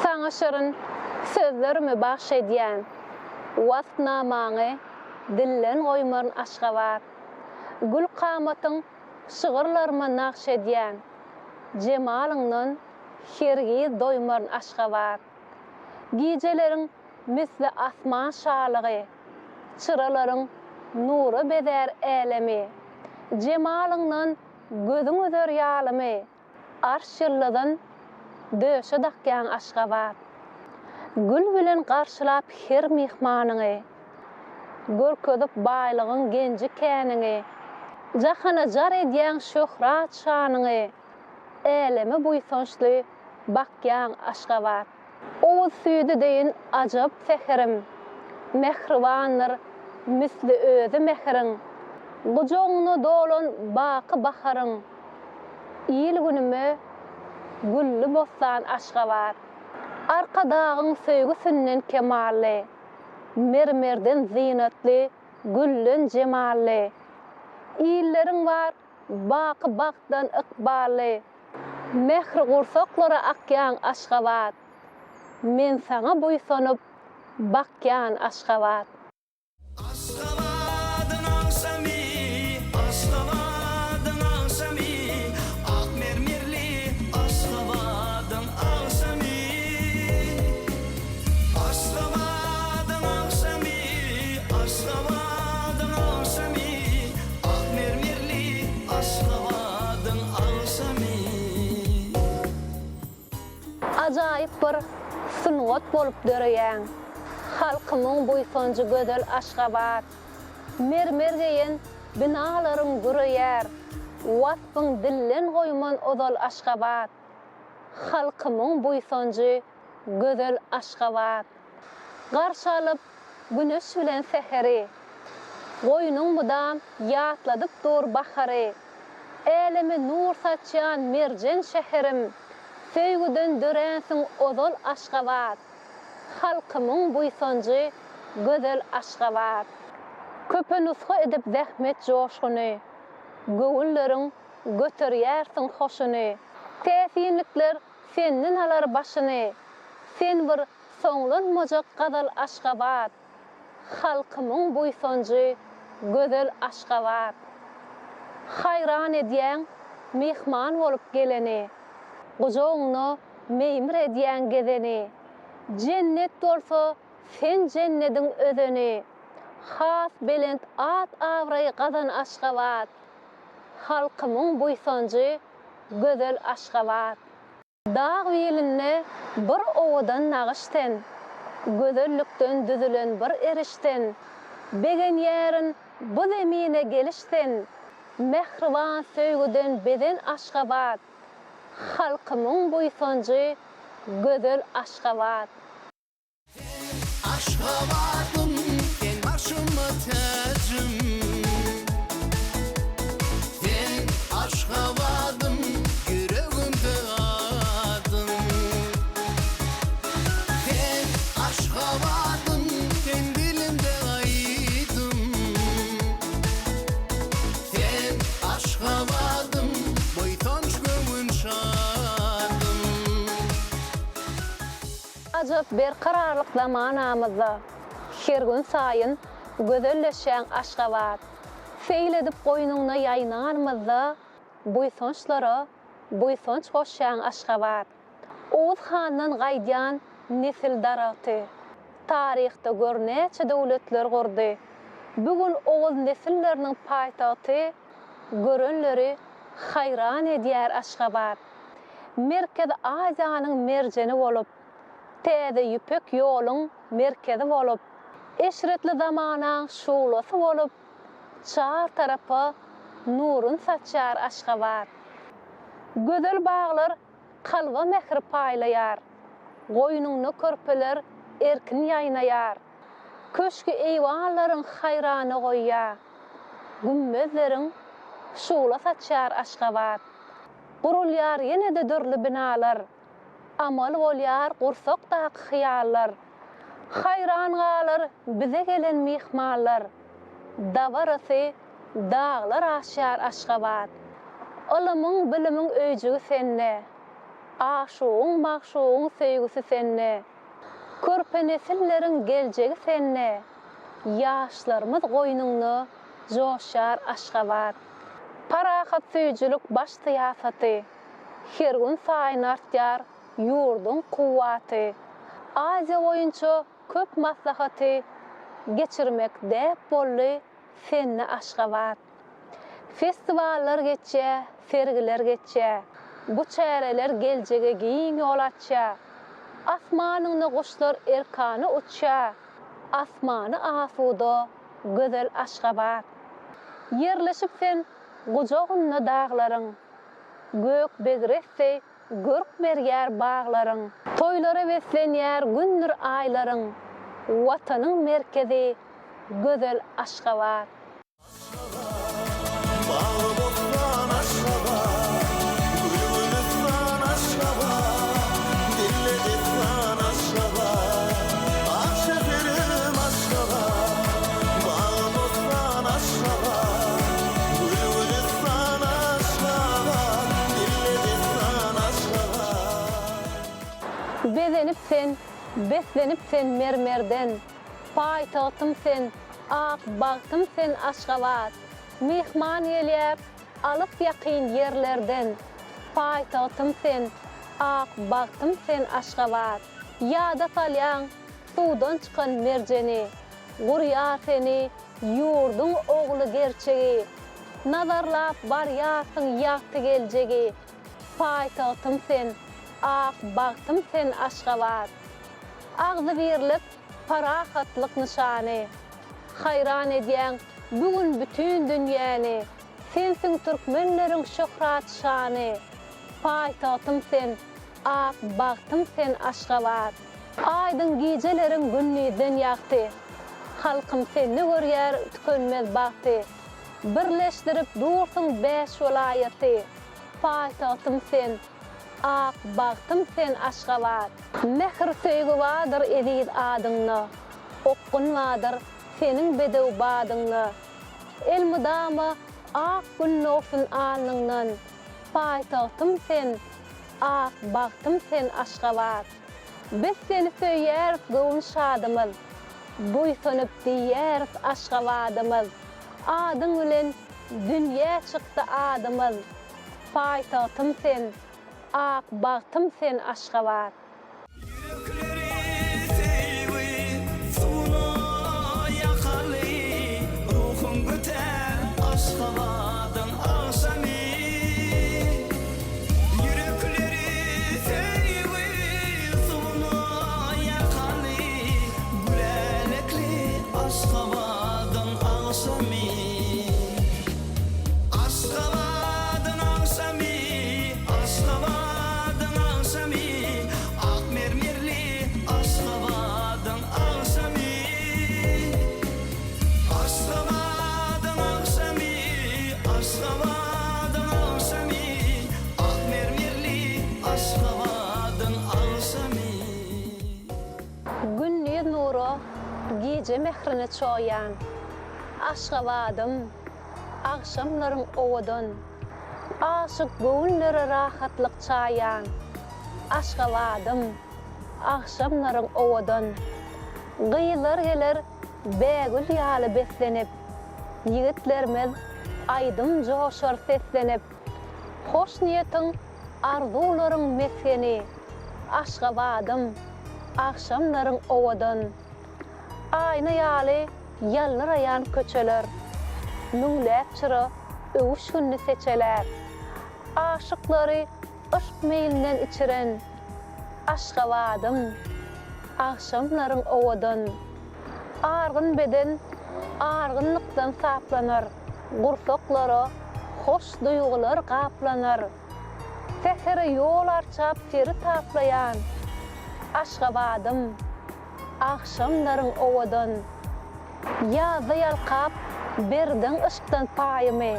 Saňa şirin sözlerimi bagş edýän, Waspnamaňy dilden goýmaryn Aşgabat. Gül kamatyň şygyrlaryma nagş edýän, Jemalyňdan hergiz doýmaryn Aşgabat. Gijeleriň misli asman şalygy, Çyralaryň nura bezär älemi. Jemalyňdan gözüň üzer ýalymy, Arş ýyldyzyn döşe dakýaň Aşgabat. Gül bilen garşylap her myhmanyňy, Görkezip baýlygyň genji-käniňi, Jahana jar edýäň şöhrat-şanyňy, Äleme buýsançly bakýaň Aşgabat. Owuz süýdi deýin ajap säherim, Mähribandyr misli özi mähiriň, Gujagyňda dolan baky baharyň, Il-günüme gülli bossan Aşgabat. Arkadagyň söýgüsinden kemally, Mermerden zynatly, gülden jemally. Illeriň bar baky bagtdan ykbally, Mähri gursaklara akýaň Aşgabat. Men saňa buýsanyp bakýan Aşgabat. Aşgabadyň agşamy, Aşgabadyň agşamy, Ak mermerli Aşgabadyň agşamy. Aşgabadyň agşamy, Aşgabadyň agşamy, Ak mermerli Aşgabadyň agşamy. Ajaýyp bir sungat bolup döreýäň. Halkymyň buýsanjy gözel Aşgabat. Mermer geýen binalaryň güreýär. Waspyň dilden goýman ozal Aşgabat. Halkymyň buýsanjy gözel Aşgabat. Garşy alyp Güneş bilen säheri. Goýnuň mydam ýatladyp dur bahary. Äleme nur saçýan merjen şäherim, Söýgüden döränsiň ozal Aşgabat. Halkymyň buýsanjy gözel Aşgabat. Köpe nusga edip zähmet joşguny, Göwünleriň. göterýärsiň hoşuny. Täsinlikler senden alar başyny, Sen bir soňlanmajak gazal Aşgabat. Halkymyň buýsanjy gözel Aşgabat. Haýran edýäň myhman bolup geleni, Gujagyňda meýmir edýäň gezeni. Jennet bolsa sen jennediň özeni, Has belent at-abraý gazan Aşgabat. Halkymyň buýsanjy gözel Aşgabat. Dag bilinde bir owadan nagyş sen, Gözellikden düzülen bir eriş sen, Begenýärin bu zemine geliş sen, Mähriban söýgüden bezen Aşgabat, Halkymyň buýsanjy gözel Aşgabat. Aşgabadym sen başyma täjim Sen Aşgabadym ýüregimde adyň Sen Aşgabadym sen dilimde aýdym Sen Aşgabadym buýsanç göwün şadym. Ajap berkararlyk zamanamyzda Her gün saýyn gözelleşýäň Aşgabat. Seýil edip goýnuňda ýaýnanymyzda Buýsançlara buýsanç goşýaň Aşgabat. Oguz handan gaýdýan nesil daragty Taryhda gör näçe döwletler gurdy. Bu gün oguz nesilleriniň paýtagty Görenleri haýran edýär Aşgabat. Merkezi Aziýanyň merjeni bolup, Täze Ýüpek ýoluň merkezi bolup, Eşretli zamanaň şuglasy bolup, Çar tarapa nurun saçýar Aşgabat. Gözel baglar kalba mähir paýlaýar, Goýnuňda körpeler erkin ýaýnaýar. Köşgi-eýwanlaryň haýrana goýýar, Gümmezleriň şugla saçýar Aşgabat. Gurulýar ýene-de dürli binalar, Amal bolýar gursakdaky hyýallar. Haýran galar bize gelen myhmanlar, Dabarasy daglar aşýar Aşgabat. Ylymyň, bilimiň öýjügi sende, Aşugyň, magşugyň söýgüsi sende. Körpe nesilleriň geljegi sende, Ýaşlarymyz goýnuňda joşýar Aşgabat. Parahatsöýüjilik baş syýasaty, Her gün saýyn artýar ýurduň kuwwaty. Aziýa boýunça köp maslahaty Geçirmek däp boldy sende Aşgabat. Festiwallar geçýär, sergiler geçýär. Bu çäreler geljege giň ýol açýar. Asmanyňda guşlar erkana uçýar. Asmany asuda, gözel Aşgabat. Ýerleşip sen gujagynda daglaryň. Gök begres deý görk berýär baglaryň. Toýlara beslenýär gündür aýlaryň. Watanyň merkezi gözel Aşgabat. Bagy-bossan Aşgabat, gül-gülistan Aşgabat, dille dessan Aşgabat, ak şäherim Aşgabat, bagy-bossan Aşgabat, gül-gülistan Aşgabat, dille dessan Aşgabat. Bezenip sen, beslenip sen mermerden, Paýtagtym sen, ak bagtym sen Aşgabat! Myhman gelýär alys-ýakyn ýerlerden, Paýtagtym sen, ak bagtym sen Aşgabat! Ýada salýaň suwdan çykan merjeni, Gurýar seni ýurduň ogly gerçegi, Nazarlap barýarsyň ýagty geljegi, Paýtagtym sen, ak bagtym sen Aşgabat! Agzybirlik, parahatlyk nyşany. Haýran edýäň bu gün bütin dünýäni, Sensiň türkmenleriň şöhrat-şany. Paýtagtym sen, ak bagtym sen Aşgabat. Aýdyň gijeleriň gündizden ýagty. Halkym sende görýär tükenmez bagty. Birleşdirip dursuň bäş welaýaty. Paýtagtym sen, Ak bagtym sen Aşgabat. Mähir söýgi bardyr eziz adyňda, Okgun bardyr seniň bedew badyňda. Elmydama Ak Gün dogsun alnyňdan, Paýtagtym sen, ak bagtym sen Aşgabat. Biz seni söýýäris göwün şadymyz, Buýsanyp diýýäris Aşgabadymyz. Adyň bilen dünýä çykdy adymyz, Paýtagtym sen, ak bagtym sen Aşgabat. Ýürekleri söýgi suwuna ýakaly, Ruhuň götär Aşgabadyň agşamy. Ýürekleri söýgi suwuna ýakaly, Gülälekli Aşgabadyň agşamy. Aşgabadyň agşamy, Aşgabadyň agşamy, Ak mermerli Aşgabadyň agşamy. Aşgabadyň agşamy, Aşgabadyň agşamy, Ak mermerli Aşgabadyň agşamy. Gündiz nura, gije mährine çoýan, Aşgabadym, agşamlaryň owadan. Aşyk göwünlere rahatlyk çaýan, Aşgabadym, agşamlaryň owadan. Gyzlar geler bägül ýaly beslenip, Ýigitlerimiz aýdym joşar seslenip. Hoş niýetiň, arzuwlaryň mesgeni, Aşgabadym, agşamlaryň owadan. Aýna ýaly ýaldyraýan köçeler, Müňläp çyra öwüşginli seçelär. Aşyklary yşk meýinden içiren, Aşgabadym, agşamlaryň owadan. Argyn beden argynlykdan saplanar, Gursaklara hoş duýgular gaplanar. Sähere ýol arçap seri taplaýan, Aşgabadym, Agşamlaryň owadan. Ýazda ýalkap berdiň yşkdan paýymy,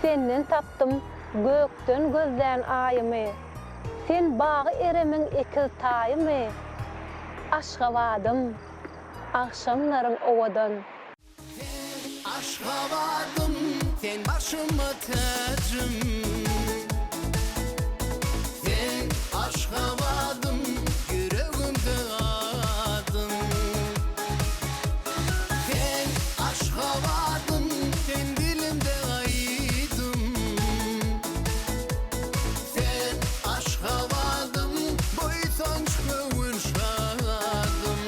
Senden tapdym gökden gözlän aýymy. Sen bagy-eremiň ekiz taýymy, Aşgabadym, agşamlaryň owadan. Sen Aşgabadym, sen başyma täjim. Sen Aşgabadym, ýüregimde adyň. Sen Aşgabadym, sen dilimde aýdym. Sen Aşgabadym, buýsanç göwün şadym.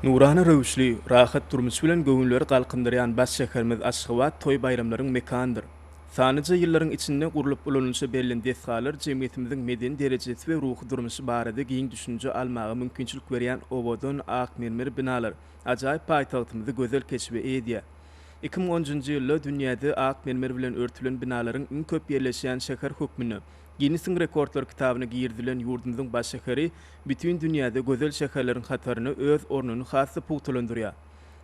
Nurana röwüşli, rahat durmuş bilen göwünleri galkyndyrýan baş şäherimiz Aşgabat toý-baýramlaryň mekanydyr. Sanlyja ýyllaryň içinde gurlup ulanylyşa berlen desgalar jemgyýetimiziň medeni derejesi we ruhy durmuşy barada giň düşünje almaga mümkinçilik berýän owadan ak mermer binalar ajaýyp paýtagtymyzy gözel keşbe eýe edýär. 2010-njy ýylda dünýäde ak mermer bilen örtülen binalaryň iň köp ýerleşýän şäher hökmünde Ginnesiň rekordlar kitabyna girizilen ýurdumyzyň baş şäheri bütin dünýäde gözel şäherleriň hatarynda öz ornuny has-da pugtalandyrýar.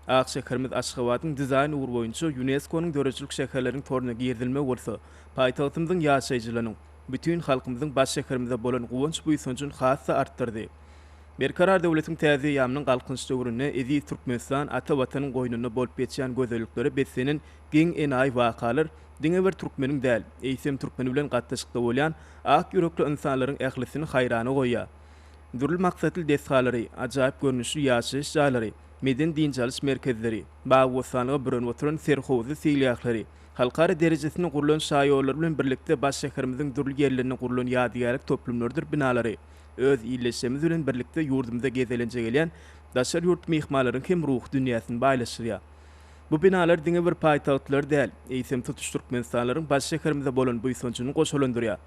Ak şäherimiz Aşgabadyň dizaýn ugry boýunça ÝUNESKO-nyň döredijilik şäherleriniň toruna girizilmegi bolsa, paýtagtymyzyň ýaşaýjylarynyň, bütin halkymyzyň baş şäherimize bolan guwanç-buýsanjyny has-da artdyrdy. Berkarar döwletiň täze eýýamynyň Galkynyş döwründe eziz Türkmenistan ata Watanyň goýnunda bolup geçýän gözelliklere beslenen geň-enaýy wakalar diňe bir türkmeniň däl, eýsem türkmeni bilen gatnaşykda bolýan ak ýürekli ynsanlaryň ählisini haýrana goýýar. Dürli maksatly desgalary, ajaýyp görnüşli ýaşaýyş jaýlary, medeni-dynç alyş merkezleri, bagy-bossanlyga bürenip oturan serhowuzly seýilgähleri, halkara derejesinde gurlan şaýollary bilen birlikde baş şäherimiziň dürli ýerlerinde gurlan ýadygärlik toplumlarydyr binalary öz ildeşlerimiz bilen birlikde ýurdumyza gezelenje gelýän daşary ýurt myhmanlaryň hem ruhy dünýäsini baýlaşdyrýar. Bu binalar diňe bir paýtagtlylary däl, eýsem tutuş türkmenistanlylaryň baş şäherimize bolan buýsanjyny goşalandyrýar.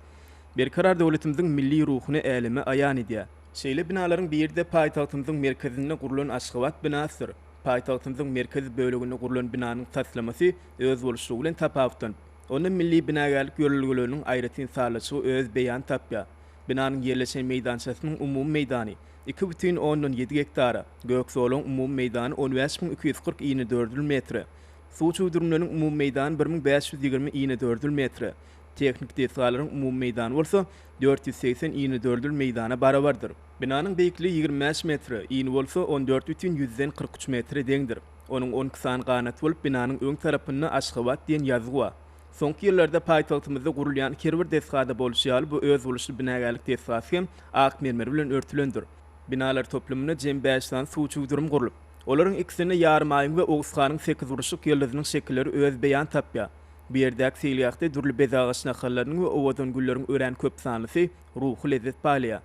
Berkarar döwletimiziň milli ruhuny äleme aýan edýär. Şeýle binalaryň biri-de paýtagtymyzyň merkezinde gurlan Aşgabat binasydyr. Paýtagtymyzyň merkezi böleginde gurlan binanyň taslamasy özboluşlygy bilen tapawutlanyp, onda milli binagärlik ýörelgeleriniň aýratyn sazlaşygy öz beýanyny tapýar. Binanyň ýerleşen meýdançasynyň umumy meýdany, 2,7 gektara, gök zolagyň umumy meýdany 15 240 inedördül metre, suw çüwdürimleriniň umumy meýdany 1520 inedördül metre, tehniki desgalaryň umumy meýdany bolsa 480 inedördül meýdana barabardyr. Binanyň beýikligi 25 metre, ini bolsa 14,43 metre deňdir. Onuň 12 sany ganaty bolup, binanyň öň tarapynda Aşgabat diýen ýazgy bar. Soňky ýyllarda paýtagtymyzda gurulýan her bir desgada bolşy ýaly bu özboluşly binagärlik desgasy hem ak mermer bilen örtülendir. Binalar toplumynda jem bäş sany suw çüwdürim gurlup, olaryň ikisinde ýarym aýyň we Oguz hanyň sekizburçluk ýyldyzynyň şekilleri öz beýan tapýar. Bu ýerdäki seýilgähde dürli bezeg agaç nahallarynyň we owadan gülleriň örän köp sanlysy ruhy lezzet paýlaýar.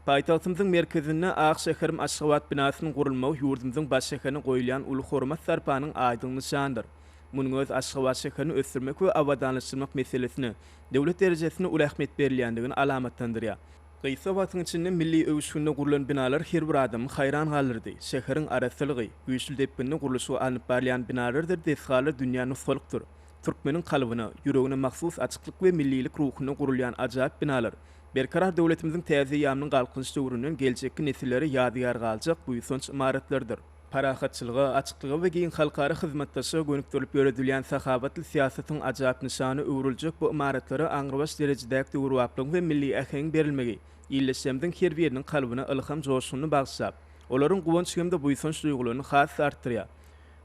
Paýtagtymyzyň merkezinde Ak şäherim Aşgabat binasynyň gurulmagy ýurdumyzyň baş şäherine goýulýan uly hormat-sarpanyň aýdyň nyşanydyr. Munuň özi Aşgabat şäherini ösdürmek we abadanlaşdyrmak meselesine döwlet derejesinde uly ähmiýet berilýändigini alamatlandyrýar. Gysga wagtyň içinde milli öwüşginde gurlan binalar her bir adamy haýran galdyrdy. Şäheriň arassalygy, güýçli depginde gurluşygy alnyp barylýan binalardyr desgalar dünýä nusgalykdyr. Türkmeniň kalbyna, ýüregine mahsus açyklyk we millilik ruhunda gurulýan ajaýyp binalar Berkarar döwletimiziň täze eýýamynyň Galkynyş döwründen geljekki nesillere ýadygär galjak buýsanç ymaratlarydyr. Parahatçylyga, açyklyga we giň halkara hyzmatdaşlyga gönükdirilip ýöredilýän sahawatly syýasatyň ajaýyp nyşanyna öwrüljek bu ymaratlara aňrybaş derejedäki döwrebaplygyň we milli äheňiň berilmegi ildeşlerimiziň her biriniň kalbyna ylham joşgunyny bagyşlap, olaryň guwanç hem-de buýsanç duýgularyny has-da artdyrýar.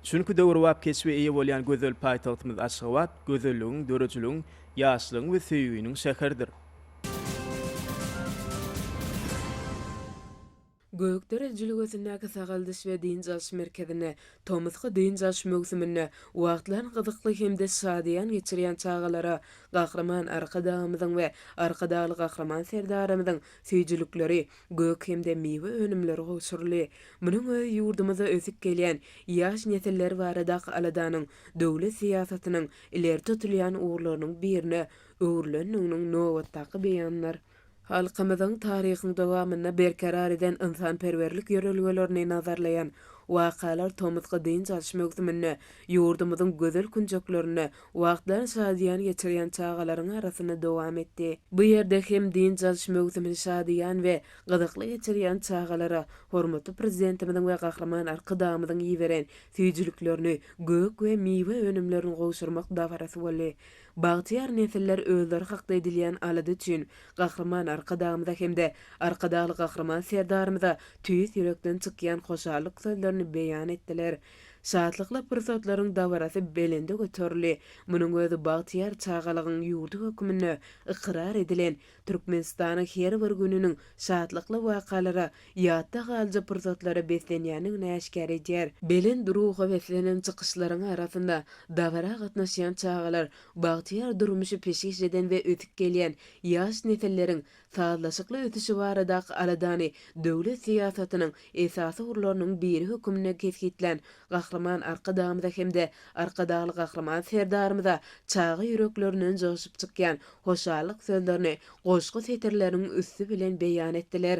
Çünki döwrebap keşbe eýe bolýan gözel paýtagtymyz Aşgabat gözelligiň, döredijiligiň, ýaşlygyň we söýginiň şäheridir. Gökdere jülgesindäki sagaldyş we dynç alyş merkezinde tomusky dynç alyş möwsüminde wagtlaryny gyzykly hem-de şadyýan geçirýän çagalara Gahryman Arkadagymyzyň we Arkadagly Gahryman Serdarymyzyň süýjülikleri, gök hem-de miwe önümleri gowşuryldy. Munuň özi ýurdumyzda ösüp gelýän ýaş nesiller baradaky aladanyň döwlet syýasatynyň ileri tutulýan ugurlarynyň birine öwrülendiginiň nobatdaky beýanydyr. Halkymyzyň taryhyň dowamynda berkarar eden ynsanperwerlik ýörelgelerini nazarlaýan wakalar tomusky dynç alyş möwsüminde ýurdumyzyň gözel künjeklerinde wagtlaryny şadyýan geçirýän çagalaryň arasynda dowam etdi. Bu ýerde hem dynç alyş möwsümini şadyýan we gyzykly geçirýän çagalara hormatly Prezidentimiziň we Gahryman Arkadagymyzyň iberen süýjüliklerini, gök we miwe önümlerini gowşurmak dabarasy boldy. Bagtyýar nesiller özleri hakda edilýän alada üçin Gahryman Arkadagymyza hem-de Arkadagly Gahryman Serdarymyza tüýs ýürekden çykýan hoşallyk sözlerini beýan etdiler. Şatlykly pursatlaryň dabarasy belende göterildi. Munuň özi bagtyýar çagalygyň ýurdy hökmünde ykrar edilen Türkmenistanyň her bir gününiň şatlykly wakalara, ýatda galyjy pursatlara beslenýändigini äşgär edýär. Belent ruha beslenen çykyşlaryň arasynda dabara gatnaşýan çagalar bagtyýar durmuşy peşgeş eden we ösüp gelýän ýaş nesilleriň sazlaşykly ösüşi baradaky aladany döwlet syýasatynyň esasy ugurlarynyň biri hökmünde kesgitlän Gahryman Arkadagymyza hem-de Arkadagly Gahryman Serdarymyza çaga ýüreklerinden joşup çykýan hoşallyk sözlerini goşgy setirleriniň üsti bilen beýan etdiler.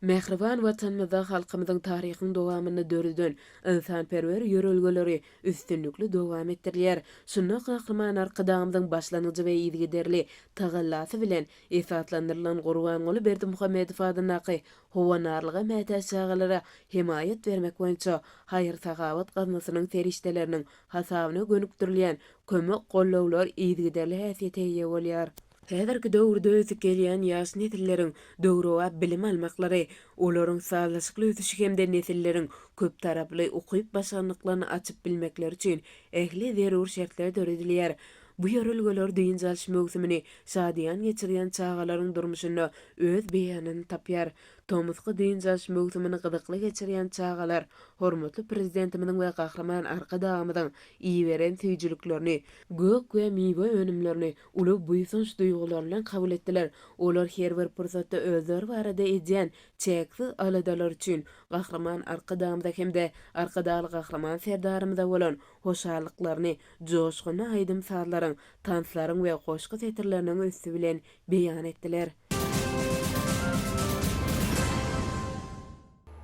Mähriban Watanymyzda halkymyzyň taryhyň dowamynda döreden ynsanperwer ýörelgeleri üstünlikli dowam etdirilýär. Şunda Gahryman Arkadagymyzyň başlangyjy we yzygiderli tagallasy bilen esaslandyrylan Gurbanguly Berdimuhamedow adyndaky Howandarlyga mätäç çagalara hemaýat bermek boýunça haýyr-sahawat gaznasynyň serişdeleriniň hasabyna gönükdirilýän kömek-gollawlar yzygiderli häsiýete eýe bolýar. Häzirki döwürde ösüp gelýän ýaş nesilleriň döwrebap bilim almaklary, olaryň sazlaşykly ösüşi hem-de nesilleriň köptaraply ukyp-başarnyklaryny açyp bilmekleri üçin ähli zerur şertler döredilýär. Bu ýörelgeler dynç alyş möwsümini şadyýan geçirýän çagalaryň durmuşynda öz beýanyny tapýar. Tomusky dynç alyş möwsümini gyzykly geçirýän çagalar hormatly Prezidentimiziň we Gahryman Arkadagymyzyň iberen süýjüliklerini, gök we miwe önümlerini uly buýsanç duýgulary bilen kabul etdiler. Olar her bir pursatda özleri barada edýän çäksiz aladalary üçin Gahryman Arkadagymyza hem-de Arkadagly Gahryman Serdarymyza bolan hoşallyklaryny joşgunly aýdym-sazlaryň, tanslaryň we goşgy setirleriniň üsti bilen beýan etdiler.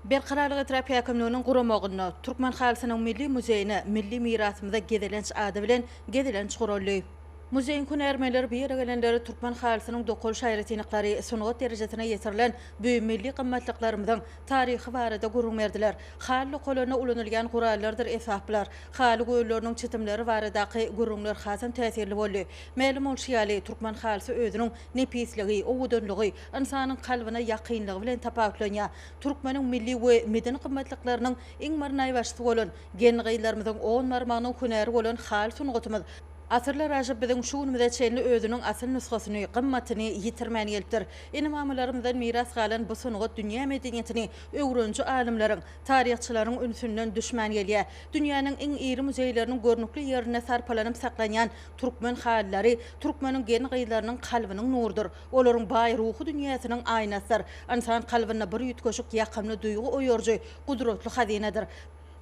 Berkararlyk etrap häkimliginiň guramagynda Türkmen halysynyň milli muzeýine Milli mirasymyza gezelenç ady bilen gezelenç guraldy. Muzeýiň hünärmenleri bu ýere gelenlere türkmen halysynyň dokalyş aýratynlyklary, sungat derejesine ýetirilen bu milli gymmatlyklarymyzyň taryhy barada gürrüň berdiler. Haly dokalanda ulanylýan gurallardyr esbaplar, haly gölleriniň çitimleri baradaky gürrüňler hasam täsirli boldy. Mälim bolşy ýaly, türkmen halysy özüniň nepisligi, owadanlygy, ynsanyň kalbyna ýakynlygy bilen tapawutlanýar. Türkmeniň milli we medeni gymmatlyklarynyň iň bir naýbaşysy bolan, gelin-gyzlarymyzyň on barmagynyň hünäri bolan haly sungatymyz asyrlar aşyp biziň şu günümize çenli özüniň asyl nusgasyny, gymmatyny ýitirmän gelipdir. Ene-mamalarymyzdan miras galan bu sungat dünýä medeniýetini öwreniji alymlaryň, taryhçylaryň ünsünden düşmän gelýär. Dünýäniň iň iri muzeýleriniň görnükli ýerinde sarpalanyp saklanýan Türkmen halylary türkmeniň gelin-gyzlarynyň kalbynyň nurudyr, olaryň baý ruhy dünýäsiniň aýnasydyr. Ynsan kalbynda bir üýtgeşik ýakymly duýgy oýaryjy gudratly hazynadyr.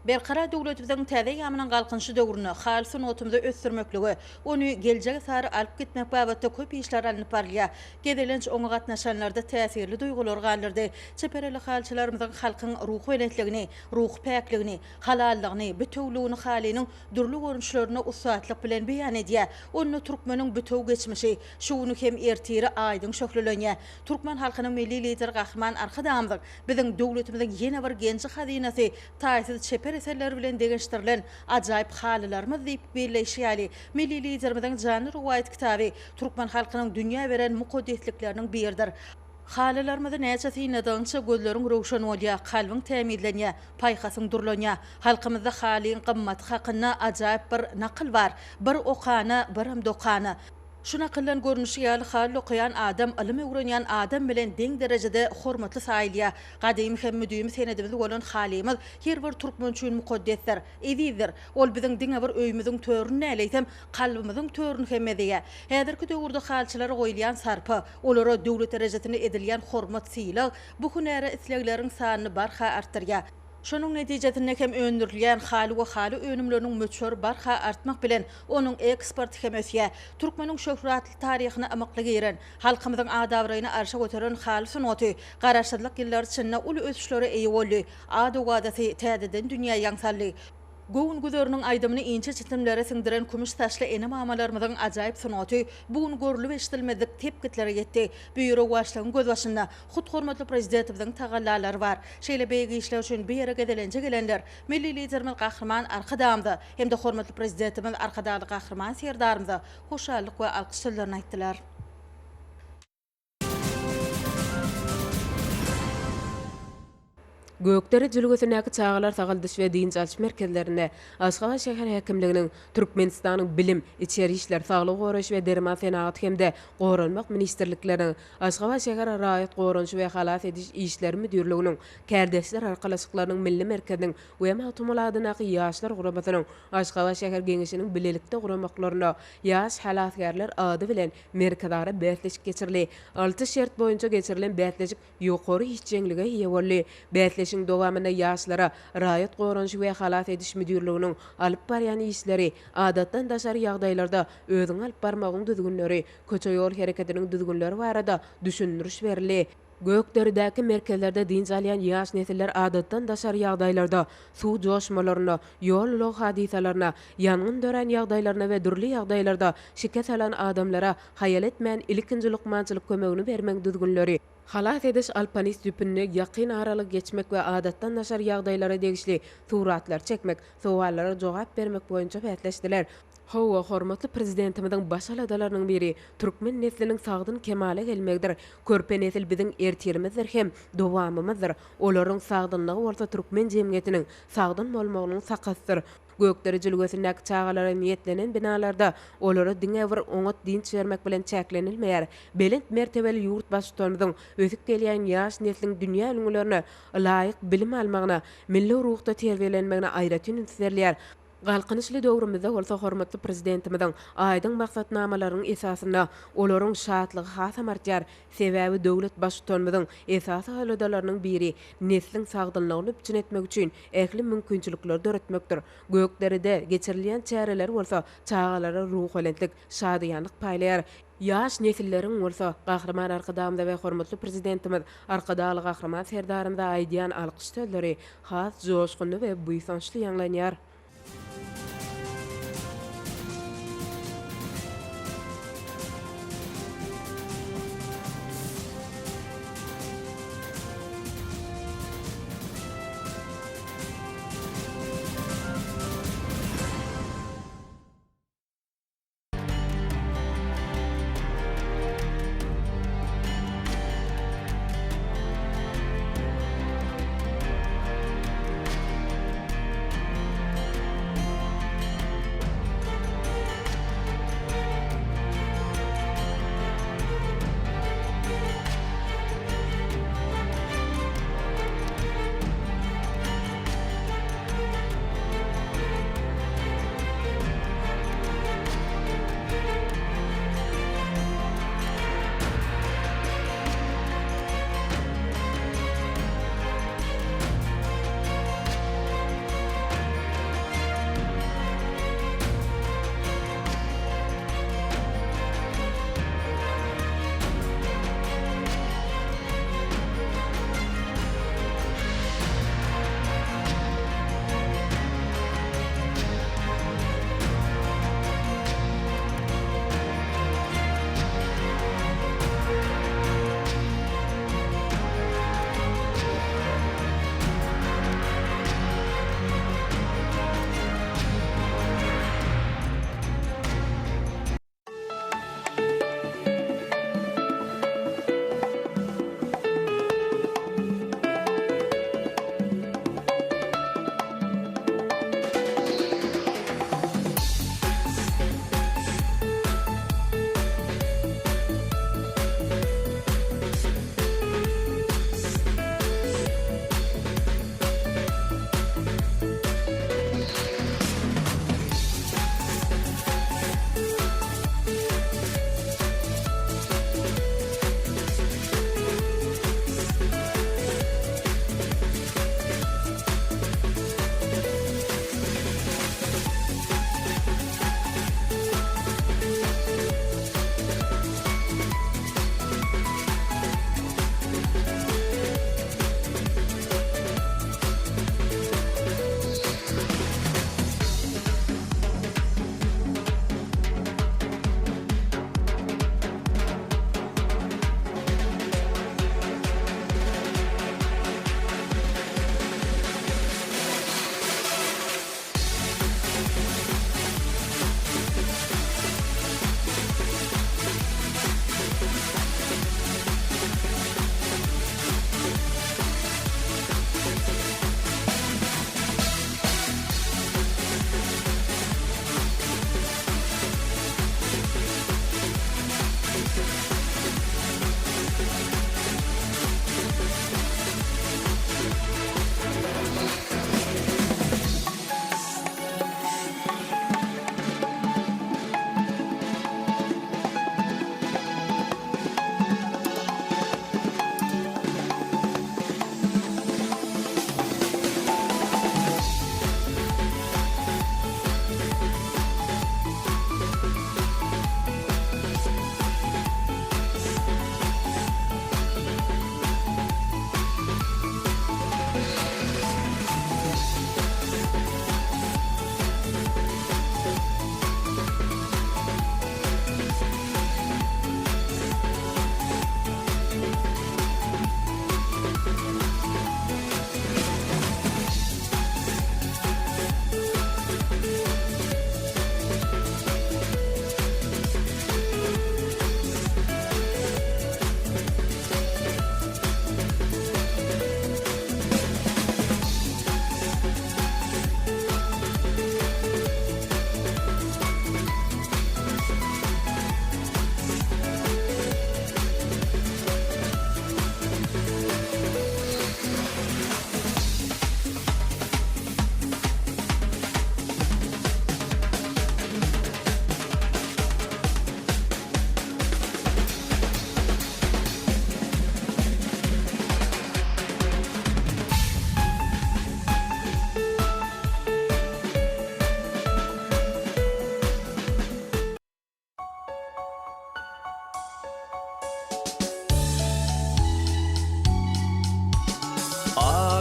Berkarar döwletimiziň täze eýýamynyň Galkynyşy döwründe haly sungatymyzy ösdürmeklige, ony geljege sary alyp gitmek babatda köp işler alnyp barylýar. Gezelenç oňa gatnaşanlarda täsirli duýgulary galdyrdy. Çeper elli halyçylarymyzyň halkyň ruhubelentligini, ruhy päkligini, halallygyny, bitewüligini halynyň dürli görnüşlerini ussatlyk bilen beýan edýär. Onda türkmeniň bütewi geçmişi, şu güni hem ertiri aýdyň şöhlelenýär. Türkmen halkynyň Milli Lideri Gahryman Arkadagymyzyň biziň döwletimiziň ýene bir genji-hazynasy, taýsyz çeper eserleri bilen deňeşdirilen ajaýyp halylarymyz diýip belleýşi ýaly, Milli Liderimiziň Janly rowaýat kitaby türkmen halkynyň dünýä beren mukaddeslikleriniň biridir. Halylarymyzy näçe synladygyňça gözleriň röwşen bolýar, kalbyň tämizlenýär, paýhasyň durlanýar. Halkymyzda halyň gymmaty hakynda ajaýyp bir nakyl bar, Bir okana, birem dokana. Şu nakyldan görnüşi ýaly, haly dokaýan adam ylym öwrenýän adam bilen deň derejede hormatly saýylýar. Gadymy hem müdimi senedimiz bolan halymyz her bir türkmen üçin mukaddesdir, ezizdir. Ol biziň diňe bir öýümiziň törüni däl, eýsem, kalbymyzyň törüni hem bezeýär. Häzirki döwürde halyçylara goýulýan sarpa, olara döwlet derejesinde edilýän hormat-sylag bu hünäre islegleriň sanyny barha artdyrýar. Şonuň netijesinde hem öndürilýän haly we haly önümleriniň möçberi barha artmak bilen, onuň eksporty hem ösýär. Türkmeniň şöhratly taryhyna ymykly giren, halkymyzyň at-abraýyny arşa göteren haly sungaty Garaşsyzlyk ýyllary içinde uly ösüşlere eýe boldy, at-owazasy täzeden dünýä ýaň saldy. Göwün güzeriniň aýdymyny inçe çitimlere siňdiren kümüş saçly ene-mamalarymyzyň ajaýyp sungaty bu gün görlüp-eşidilmedik sepgitlere ýetdi. Bu rowaçlygyň gözbaşynda hut hormatly Prezidentimiziň tagallalary bar. Şeýle beýik işler üçin bu ýere gezelenje gelenler Milli Liderimiz Gahryman Arkadagymyza hem-de hormatly Prezidentimiz Arkadagly Gahryman Serdarymyza hoşallyk we alkyş sözlerini aýtdylar. Gökdere jülgesindäki çagalar sagaldyş we dynç alyş merkezlerinde Aşgabat şäher häkimliginiň, Türkmenistanyň Bilim, Içeri işler, Saglygy goraýyş we derman senagaty hem-de Goranmak ministrlikleriniň, Aşgabat şäher Raýat goranyşy we halas ediş işleri müdirliginiň, Kärdeşler arkalaşyklarynyň Milli merkeziniň we Magtymguly adyndaky Ýaşlar guramasynyň Aşgabat şäher Geňeşiniň bilelikde guramaklarynda Ýaş halasgärler ady bilen merkezara bäsleşik geçirildi. Alty şert boýunça geçirilen bäsleşik ýokary işjeňlige eýe boldy. Bäsleşigiň dowamynda ýaşlara Raýat goranyşy we halas ediş müdirliginiň alyp barýan işleri, adatdan daşary ýagdaýlarda özüňi alyp barmagyň düzgünleri, köçe-ýol hereketiniň düzgünleri barada düşündiriş berildi. Gökderedäki merkezlerde dynç alýan ýaş nesiller adatdan daşary ýagdaýlarda, suw joşmalarynda, ýol-ulag hadysalaryna, ýangyn dörän ýagdaýlaryna we dürli ýagdaýlarda şikes alan adamlara haýal etmän ilkinji lukmançylyk kömegini bermegiň düzgünleri, halas ediş alpanist ýüpünde ýakyn aralygy geçmek we adatdan daşary ýagdaýlara degişli suratlary çekmek, sowallara jogap bermek boýunça bäsleşdiler. Hawa, hormatly Prezidentimiziň baş aladalarynyň biri türkmen nesliniň sagdyn kemala gelmegidir. Körpe nesil biziň ertirimizdir hem dowamymyzdyr. Olaryň sagdynlygy bolsa türkmen jemgyýetiniň sagdyn bolmagynyň sakasydyr. Gökdere jülgesindäki çagalara niýetlenen binalarda olara diňe bir oňat dynç bermek bilen çäklenilmeýär. Belent mertebeli ýurt Baştutanymyzyň ösüp gelýän ýaş nesliň dünýä ülňülerine ylaýyk bilim almagyna, milli ruhda terbiýelenmegine aýratyn üns berilýär. Galkynyşly döwrümizde bolsa hormatly Prezidentimiziň aýdyň maksatnamalarynyň esasynda olaryň şatlygy hasam artýar. Sebäbi döwlet Baştutanymyzyň esasy aladalarynyň biri nesliň sagdynlygyny üpjün etmek üçin ähli mümkinçilikleri döretmekdir. Gökderede geçirilýän çäreler bolsa çagalara ruhubelentlik, şadyýanlyk paýlaýar. Ýaş nesilleriň bolsa Gahryman Arkadagymyza we hormatly Prezidentimiz Arkadagly Gahryman Serdarymyza aýdýan alkyş sözleri has joşgunly we buýsançly ýaňlanýar.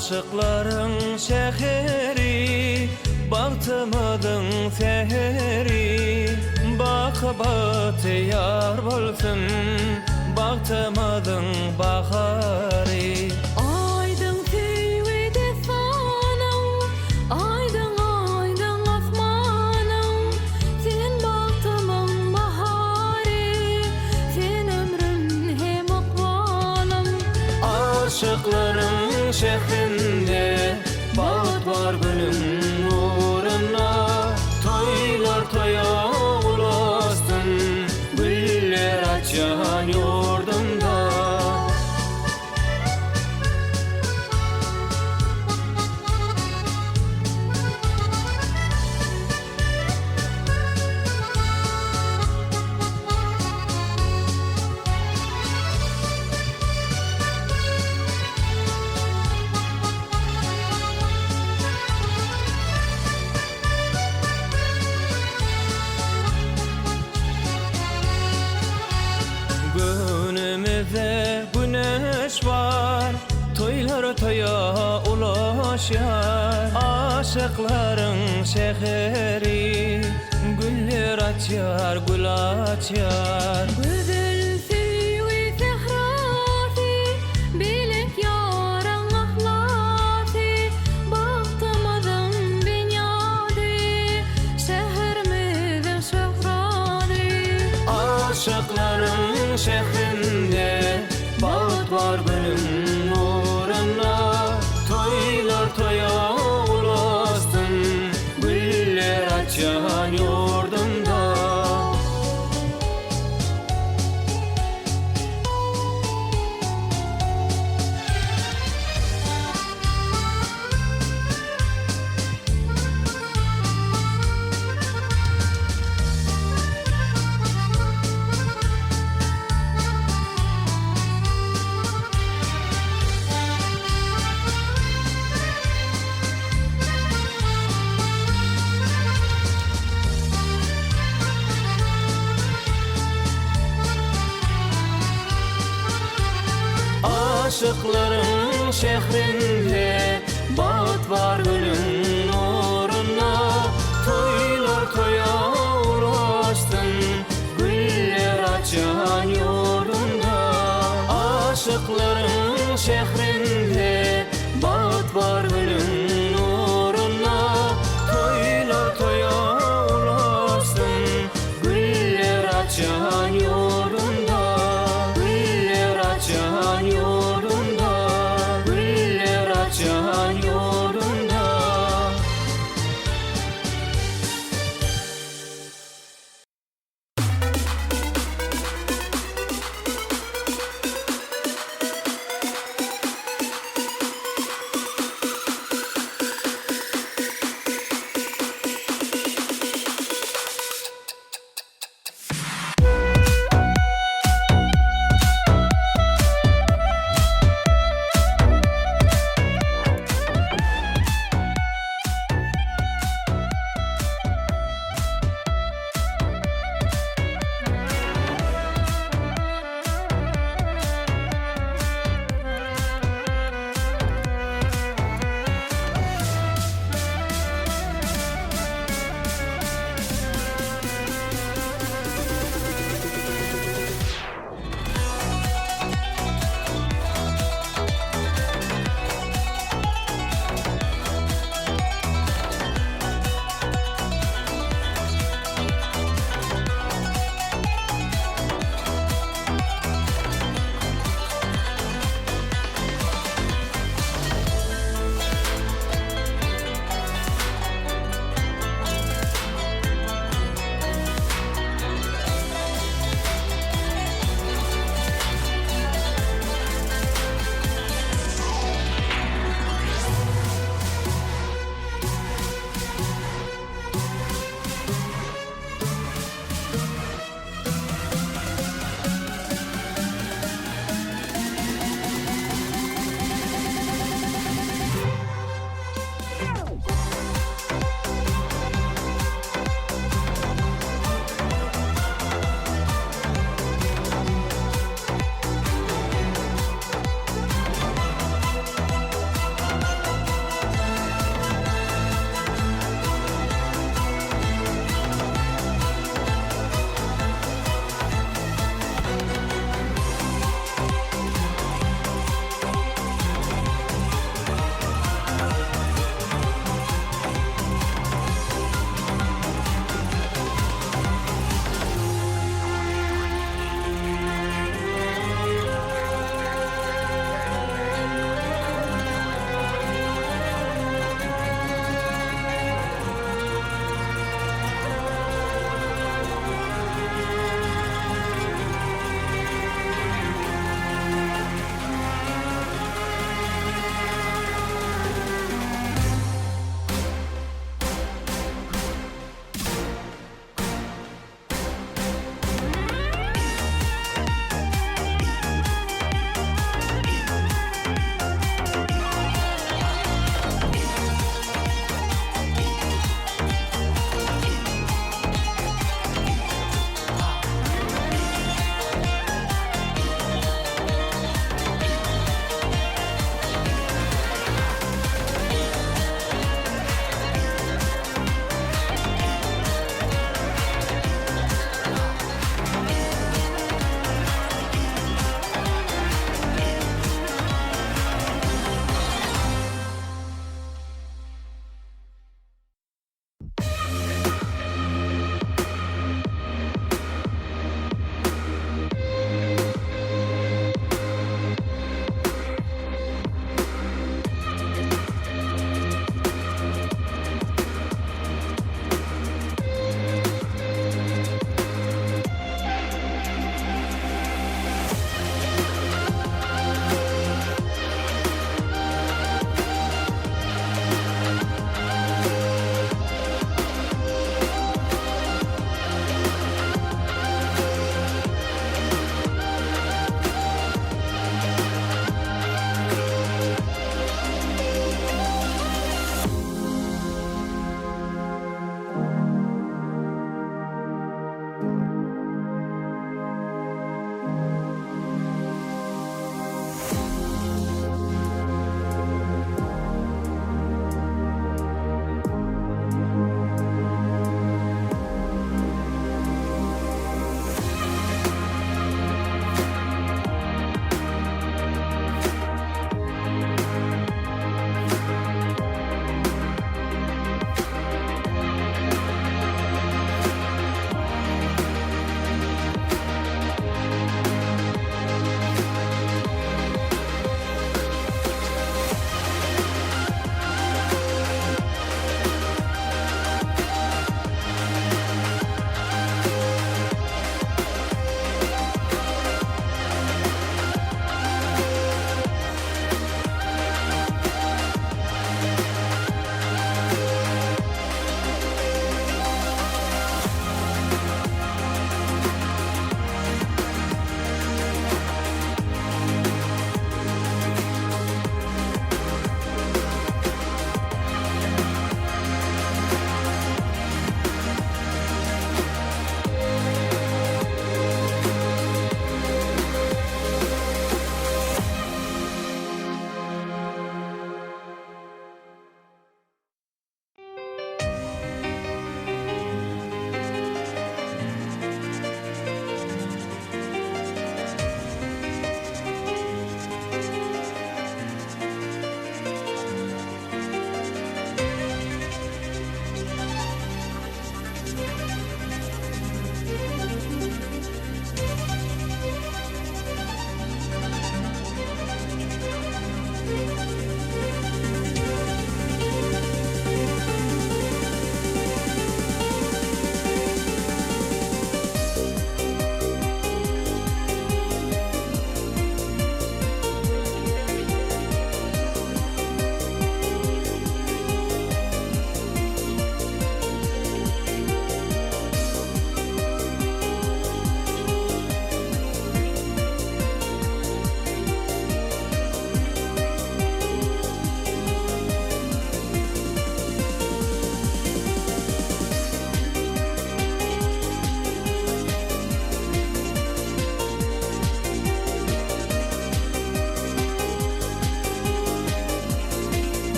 Aşyklaryň şäheri, bagtymyzyň säheri, Baky bagtyýar bolsun bagtymyzyň bahary. Aýdyň söýgi dessanyň, aýdyň aýdyň asmanyň, Sen bagtymyň bahary, sen ömrüm hem ykbalym. Aşyklaryň şährinde bagt bar günüň nurunda, Toýlar toýa ulaşsyn, güller açýan ýurdumda. Göwnümizde güneş bar, Toýlar toýa ulaşýar. Aşyklaryň şäheri, Güller açýar, gül açýar. Gözel söýgi sährasy, Belent ýaryň yhlasy, Bagtymyzyň binýady, Şäherimiziň şöhrady. Aşyklaryň şährinde bagt bar günüň nurunda, Toýlar toýa ulasyn, güller açýan ýurdumda. Aşyklaryň şährinde bagt bar gülüň nurunda, Toýlar toýa ulaşsyn, güller açan ýurdumda. Aşyklaryň şährinde bagt bar gülüň nurunda, Toýlar toýa ulaşsyn, güller açan ýurdumda. Güller açan ýurdumda, güller açan ýurdumda.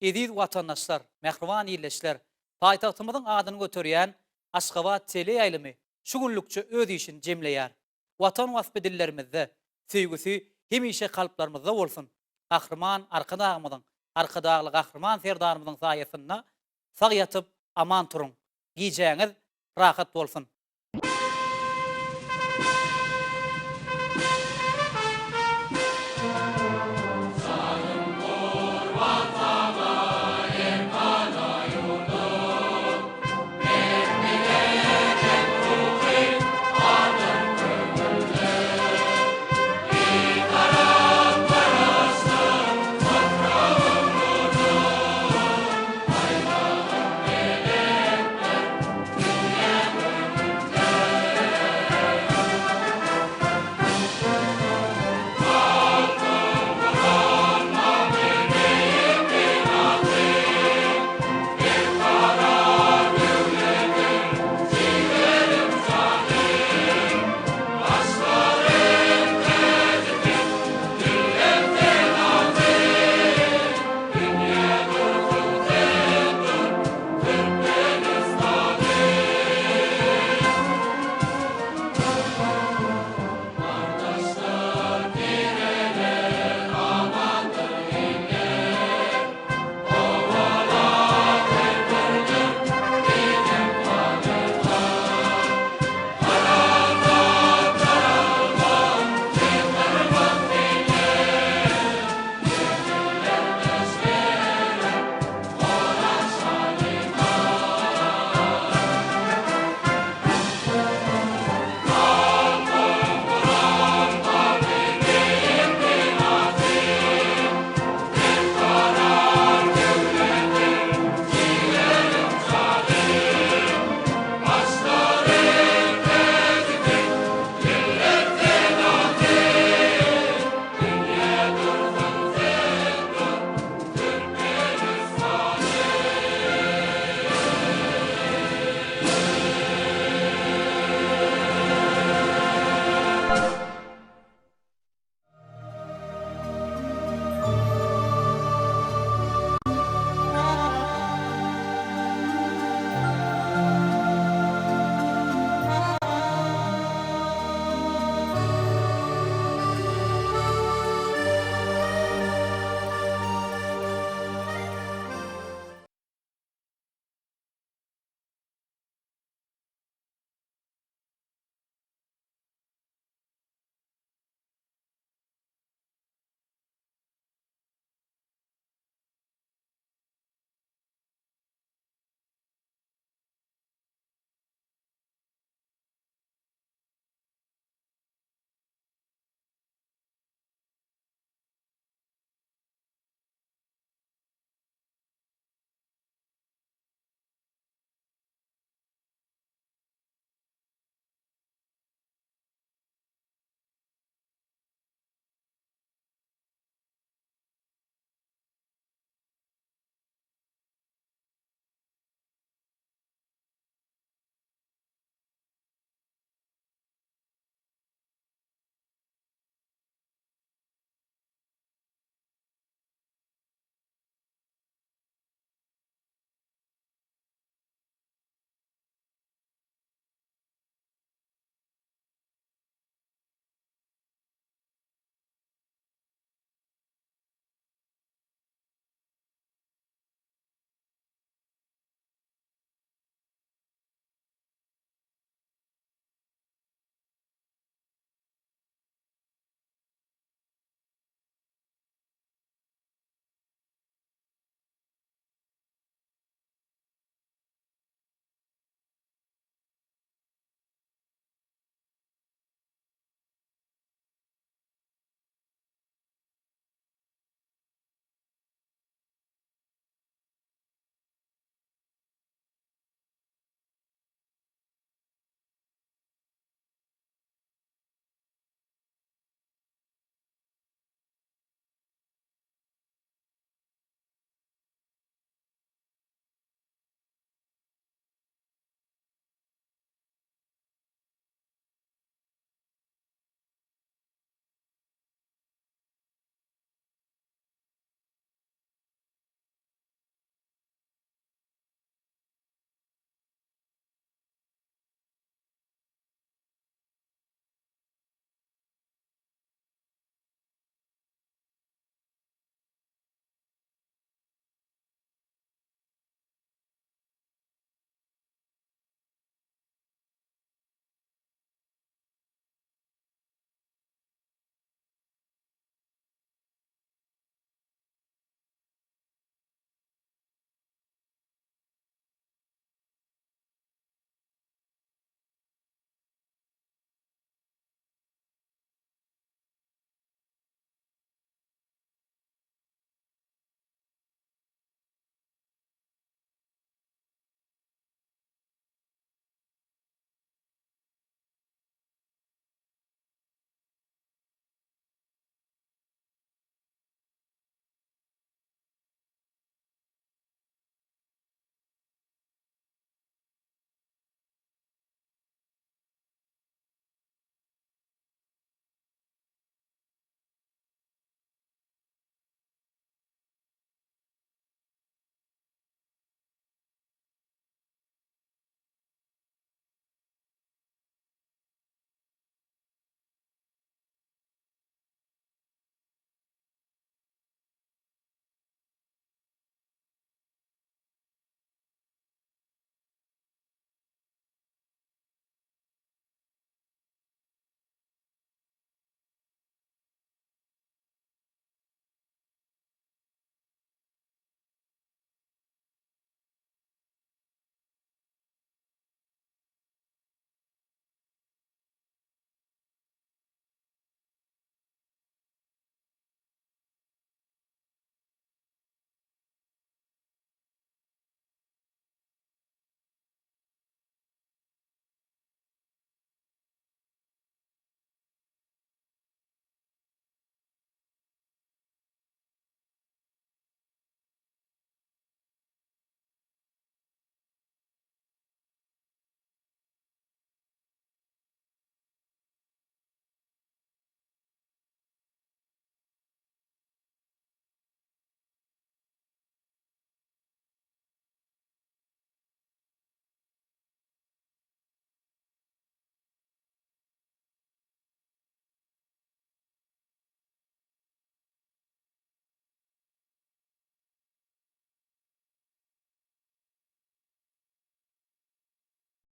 Eziz watandaşlar, mähriban ildeşler! Paýtagtymyzyň adyny göterýän Aşgabat teleýaýlymy şu günlükçe öz işini jemleýär. Watan waspy dillerimizde, söýgüsi hemişe kalplarymyzda bolsun! Gahryman Arkadagymyzyň, Arkadagly Gahryman Serdarymyzyň saýasynda sag ýatyp, aman turuň! Gijäňiz rahat bolsun!